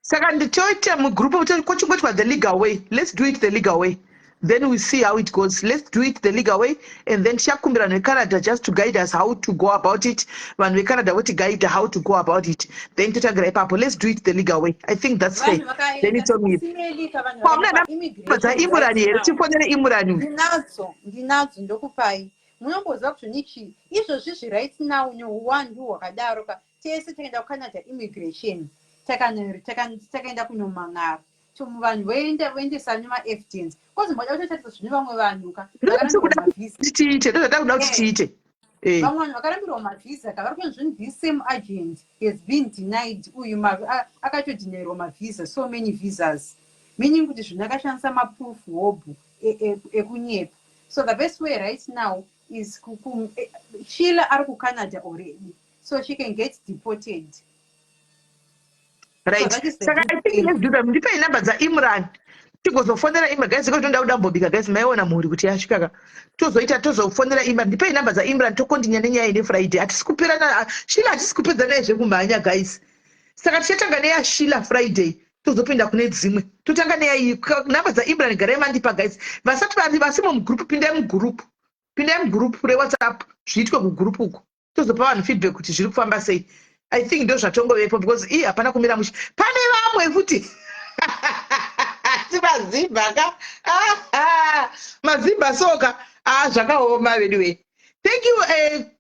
Saka nditoita mugurupu kochingoitwa the legal way. Let's do it the legal way, then we see how it goes. Let's do it the legal way and then tichakumbira vanhu veCanada just to guide us how to go about it. Vanhu veCanada votiguide how to go about it, then totangira ipapo. Let's do it the legal way, I think that's fair. Then it's on you. Pamuna namba dzaImurani here? Tifonere Imurani.
Ndinadzo, ndinadzo, ndokupai. Munomboziva kuti nichi izvozvizvi right now neuwandu hwakadaro ka, tese takaenda kuCanada immigration, takaenda kunomang'ara. Vanhu voenda voendesa nemaevidence kozi moda kutotarisa zvine vamwe vanhu ka
Ndokuda kuti tiite, ndozvatakuda kuti tiite.
Eh. Vamwe vanhu vakarambirwa mavhisa ka vari kunzi zvinhu this same agent has been denied uyu akatodinairwa mavhisa, so many visas, meaning kuti zvinhu akashandisa maproof hobhu ekunyepa. So the best way right now is Sheila ari kuCanada already, so she can get deported.
Right, saka I think let's do that. Ndipei number dzaImran tigozofonera Imran, guys, iko toda kudambobika, guys. Maiona mhuri kuti yasvika ka. Tozoita, tozofonera Imran. Ndipei number dzaImran, tokontinya nenyaya ine Friday. Hatisi kupera Sheila, hatisi kupedza naye zvekumhanya, guys. Saka tichatanga neyaSheila Friday, tozopinda kune dzimwe. Totanga neyaii number dzaImran. Garai mandipa, guys. Vasati vari vasimo mugroup, pindai mugroup, pindai mugroup reWhatsApp. Zviitwe kugroup uko, tozopa vanhu feedback kuti zviri kufamba sei. I think ndo zvatongovepo because ii hapana kumira mushe. Pane vamwe futi, asi mazimba ka, mazimba soka a, zvakaoma vedu we. Thank you,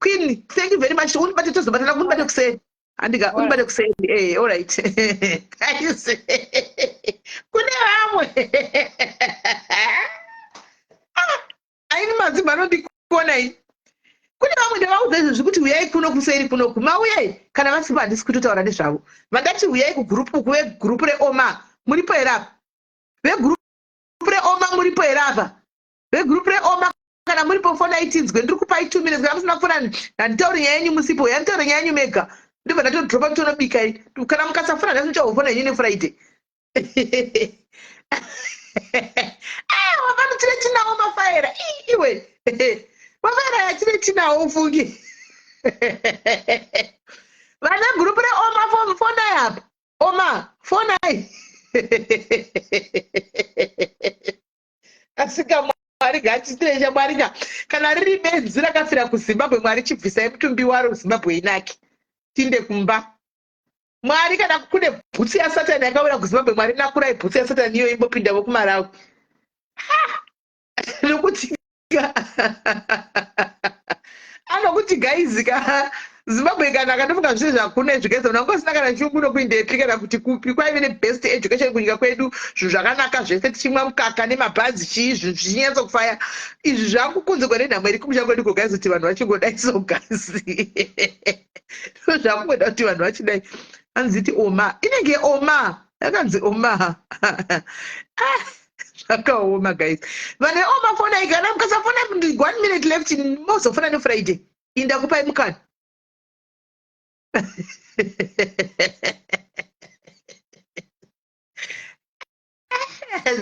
Queen, thank you very much. Unibate, tozobatana. Unibate kuseni, handika? Unibate kuseni. All right, guys, kune vamwe aini mazimba anondikona ini. Kune vamwe ndavaudza izvozvi kuti uyai kuno kuseri kunoku. Mauyai? Kana vasipo, handisi kutotaura nezvavo. Vandati uyai kugurupu uku, vegurupu reOma muripo here apa? Vegurupu reOma muripo here apa? Vegurupu reOma, kana muripo fonai tinzwe. Ndiri kupai 2 minutes. Kana musina kufona, handitauri nyaya yenyu musipo. Handitauri nyaya yenyu mega, ndobva ndatodropa nditonobika. Kana mukasafona nhasi, ndichahofona yenyu neFriday. Ah, wavano tine tinawo mafaera iwe, mafaera aya tine tinawo ufungi. Vane gurupu reOma, fonai apa. Oma, fonai. Asika Mwari ngatirecha. Mwari ka, kana riri benzi rakafira kuZimbabwe, Mwari chibvisai mutumbi waro, Zimbabwe inake, tinde kumba. Mwari, kana kune bhutsu yaSatani yakawira kuZimbabwe, Mwari nakurai bhutsu yaSatani iyo imbopinda vokuMarawi, nokuti anokuti guys ka, Zimbabwe kana kandofunga zvise zvakuna izvi, guys. Vanhu vangosina kana chungu nokuindepi kana kuti kupi. Kwaive nebest education kunyika kwedu, zvinhu zvakanaka zvese, tichimwa mukaka nemabhazi, chii, zvinhu zvichinyatsokufaya. Izvi zvakukunzirwa nenhamo iri kumusha kwedu ko, guys, kuti vanhu vachingodai so, guys. Zvakungoda kuti vanhu vachidai. Anziti Oma, inenge Oma yakanzi Oma. Ah, zvakaoma, guys. Vanhu veOma, fonai. Kana mukasafona, one minute left, mozofona neFriday. Inda kupai mukana.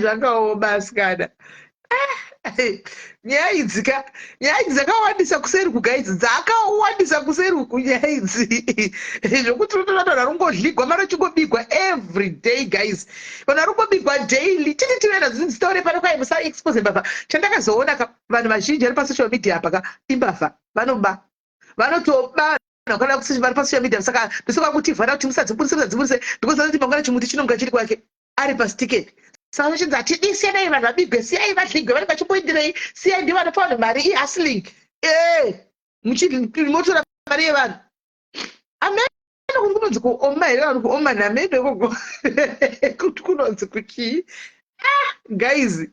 Zvakaoma, asikana. Nyaya idzi ka, nyaya idzi dzakawandisa kuseri uku, guys, dzakawandisa kuseri uku nyaya idzi, zvokuti unotoona vanhu vari kungodligwa mari, uchingobigwa every day, guys. Vanhu vari kungobigwa daily. Titi tive nadzo dzitaure pano kwai musaexpose mbavha. Chandakazoona ka, vanhu vazhinji vari pasocial media apa ka imbavha, vanoba, vanotoba kana vari pasocial media. Saka ndosaka kutivhara kuti musadzibudise, musadzibudise, because vanoti mangwana chimuti chinonga chiri kwake ari pastiketi. Saka zvichinzi hatidi, siyanai vanhu vabigwe, siyai vadligwe, vanenge vachimboindirei, siyai, ndivo vanopa vanhu mari ihustling. E motora mari yevanhu. Ameno kuti kunonzi kuoma here, vanhu kuoma nameno ikoko kuti kunonzi kuchii. Ah, guys,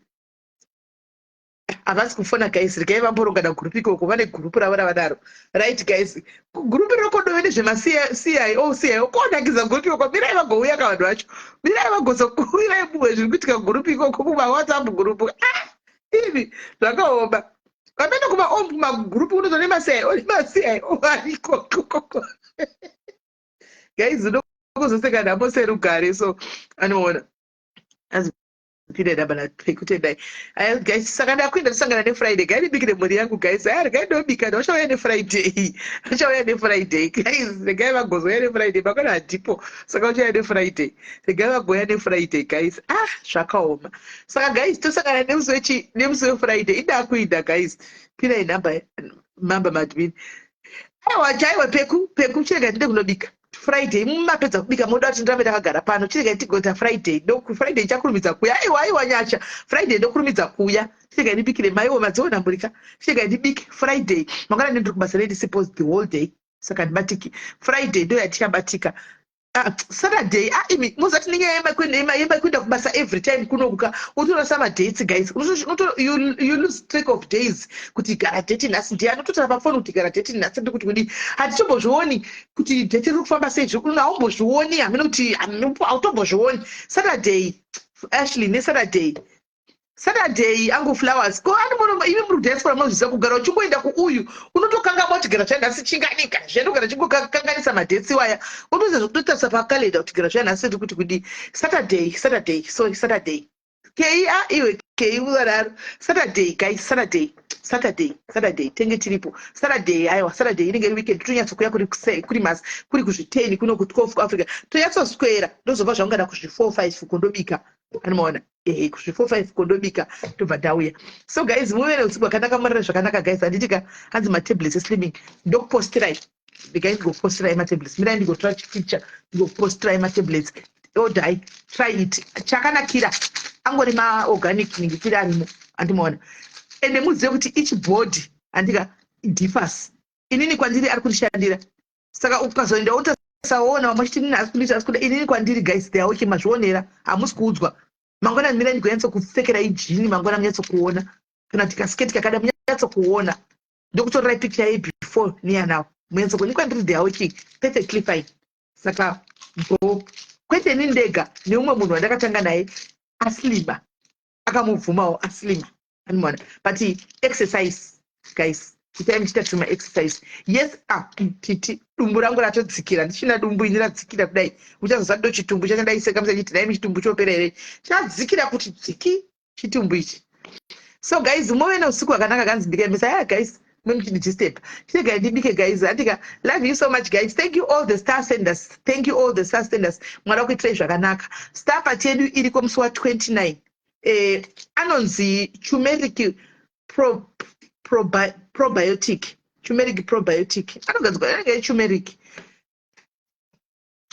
havasi kufona, guys. Regai vamborongana gurupu ikoko, vane gurupu ravo ravadaro. Right, guys, gurupu rokodove nezvemaCIO CIO konakidza gurupu ikoko. Mirai vagouya ka vanhu vacho, mirai vagozokuwirai mumwe zviri kuitika gurupu ikoko, kumaWhatsApp gurupu. Ah, ivi zvakaoma. Vamene kumagurupu kunozo nemaCIO, nemaCIO ariko ikoko, guys. Unokuzoseka nhamo serugare. So anoona pinda namba pekutendai. Aya, guys, saka ndakuenda, tosangana neFriday. Gai ndibikire mhuri yangu, guys. Aya, regai ndobika. Vachauya neFriday, vachauya neFriday, guys. Regai vagozouya neFriday. Mangwana handipo, saka vachauya neFriday. Regai vagouya neFriday, guys. Ah, zvakaoma. Saka guys, tosangana nemusi wechi, nemusi weFriday. Indakuinda, guys. Pinai nhamba mamba madmin. Aiwa, chaiwa peku peku, chirega tinde kunobika. Friday mumapedza kubika, moda kuti ndirambe ndakagara pano? Chirega tigota Friday. Friday ndichakurumidza kuuya. Aiwa, aiwa, Nyasha, Friday ndokurumidza kuuya. Chirega ndibikire maiwo madziona murika. Chirega ndibike Friday. Mangwana ndiri kubasa, ndisipo the whole day, saka ndibatiki. Friday ndo yatichabatika. Ah, Saturday, ah, imi muzati nenyaya yemakuenda kubasa every time kunokuka unotorasa madates, guys. You lose track of days kuti gara date nhasi ndiani. Unototaura pafoni kuti gara date nhasi ndikuti kudii. Hatitombozvioni kuti date riri kufamba sei. Haumbozvioni, hamene kuti hautombozvioni. Saturday, Ashley, neSaturday, Saturday angu flowers ko ani muno imi muri kudiaspora munozviziva kugara uchingoenda kuuyu unotokangamwa kuti gara zvanhasi chinganika zviendogara chingokanganisa madates waya unotoziva zvekutotarisa pakalenda kuti gara zvanhasi ndiri kuti kudii. Saturday, Saturday, sorry, Saturday. Kei a iwe kei usadaro. Saturday, guys, Saturday, Saturday, Saturday tenge tiripo Saturday. Aiwa, Saturday inenge iri weekend. Tonyatsokuya kuri kuri mas kuri kuzvi10 kuno ku12 kuAfrica, tonyatsoswera. Ndozobva zvangada kuzvi4 5 kundobika, anomaona ehe, kuzvi4 5 kundobika, tobva ndauya. So guys, muve neusiku hwakanaka, murare zvakanaka, guys, handitika? Hanzi matablets eslimming ndokupostirai. Regai ndigopostirai matablets. Mirai ndigotora chipicture ndigopostirai matablets. Odai, try it. Chakanakira angori maorganic ningitiri arimo, handimaona? Ende muzive kuti each body, handika, differs. Inini kwandiri ari kundishandira, saka ukazoenda utasaona vamwe vachiti nini asi kundita asi kuda. Inini kwandiri, guys, they are okay. Mazvionera, hamusi kuudzwa. Mangwana mirai ndigonyatso jean mangwana munyatsokuona kana kuti kasiketi kakada munyatsokuona. Ndokutorerai picture yei before neyanawo munyatsokuona. Kwandiri they are working perfectly fine. Saka go kwete ini ndega, neumwe munhu wandakatanga naye aslima akamubvumawo aslima, anomaona? But exercise, guys, itai muchiita tuma exercise. Yes, ah, titi dumbu rangu ratodzikira, ndichina dumbu ini radzikira kudai. Uchazoza ndo chitumbu chacho ndaiseka musachiti dai chitumbu chopera here. Chadzikira kuti dziki chitumbu ichi. So guys, muve neusiku hwakanaka. Kanzi ndikaembesa ya, guys, muchindidisturb. Chiregai ndibike, guys, andika? Love you so much, guys. Thank you all the star senders, thank you all the star senders. Mwari wakuitirai zvakanaka. Star party yedu iriko musi wa29. Anonzi turmeric probiotic, turmeric probiotic anogadzirwa anenge turmeric.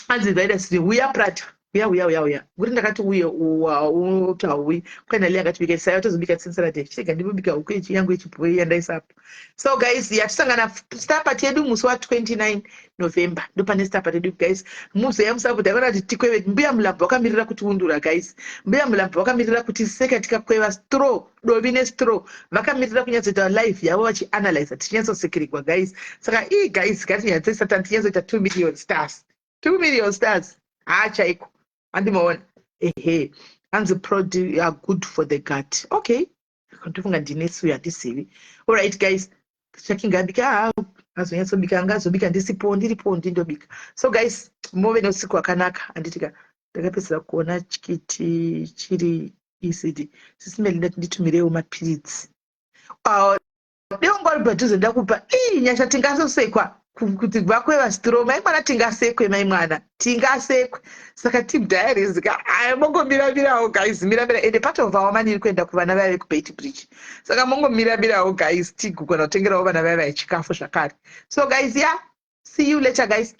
Anzi virus uya prata uya uya uya uya kuti ndakati uye uti hauyi kwainali akatibika saya tozobika Saturday. Chirega ndibobika huku yangu yechibhoyi yandaisapo. So guys, yatisangana star party yedu musi wa29 November. Ndopane star party yedu, guys. Muzoya musapota kana kuti tikweve. Mbuya Mulambo vakamirira kutiundura, guys. Mbuya Mulambo vakamirira kuti seka tikakweva straw, dovi nestraw. Vakamirira kunyatsoita live yavo vachianalyza, tichinyatsosekererwa, guys. Saka ii, guys, ngatinyatsoisatan tinyatsoita 2 million stars, 2 million stars. Haa, chaiko, handimaona? Ehe, hanzi prod are good for the gut. Okay, ndofunga ndine suyo, handizivi. Alright guys, chakingabika azonyatsobika angazobika ndisipo, ndiripo ndindobika. So guys, muve neusiku hwakanaka, handitika? Ndakapedzisira kuona chikiti chiri ECD. Sis Melly, ndati nditumirewo mapiritsi. Dewangu ari padhuze, ndakupa ii nyasha. Tingasosekwa kuti vakweva straw, mai mwana. Tingasekwe, mai mwana, tingasekwe. Saka team diaries ka, aya mongomiramirawo, guys, miramira. Ende part of our money iri kuenda kuvana vaya vekuBeitbridge, saka mongomiramirawo, guys, tigugona kutengerawo vana vaya vaya chikafu zvakare. So guys, yeah, see you later, guys.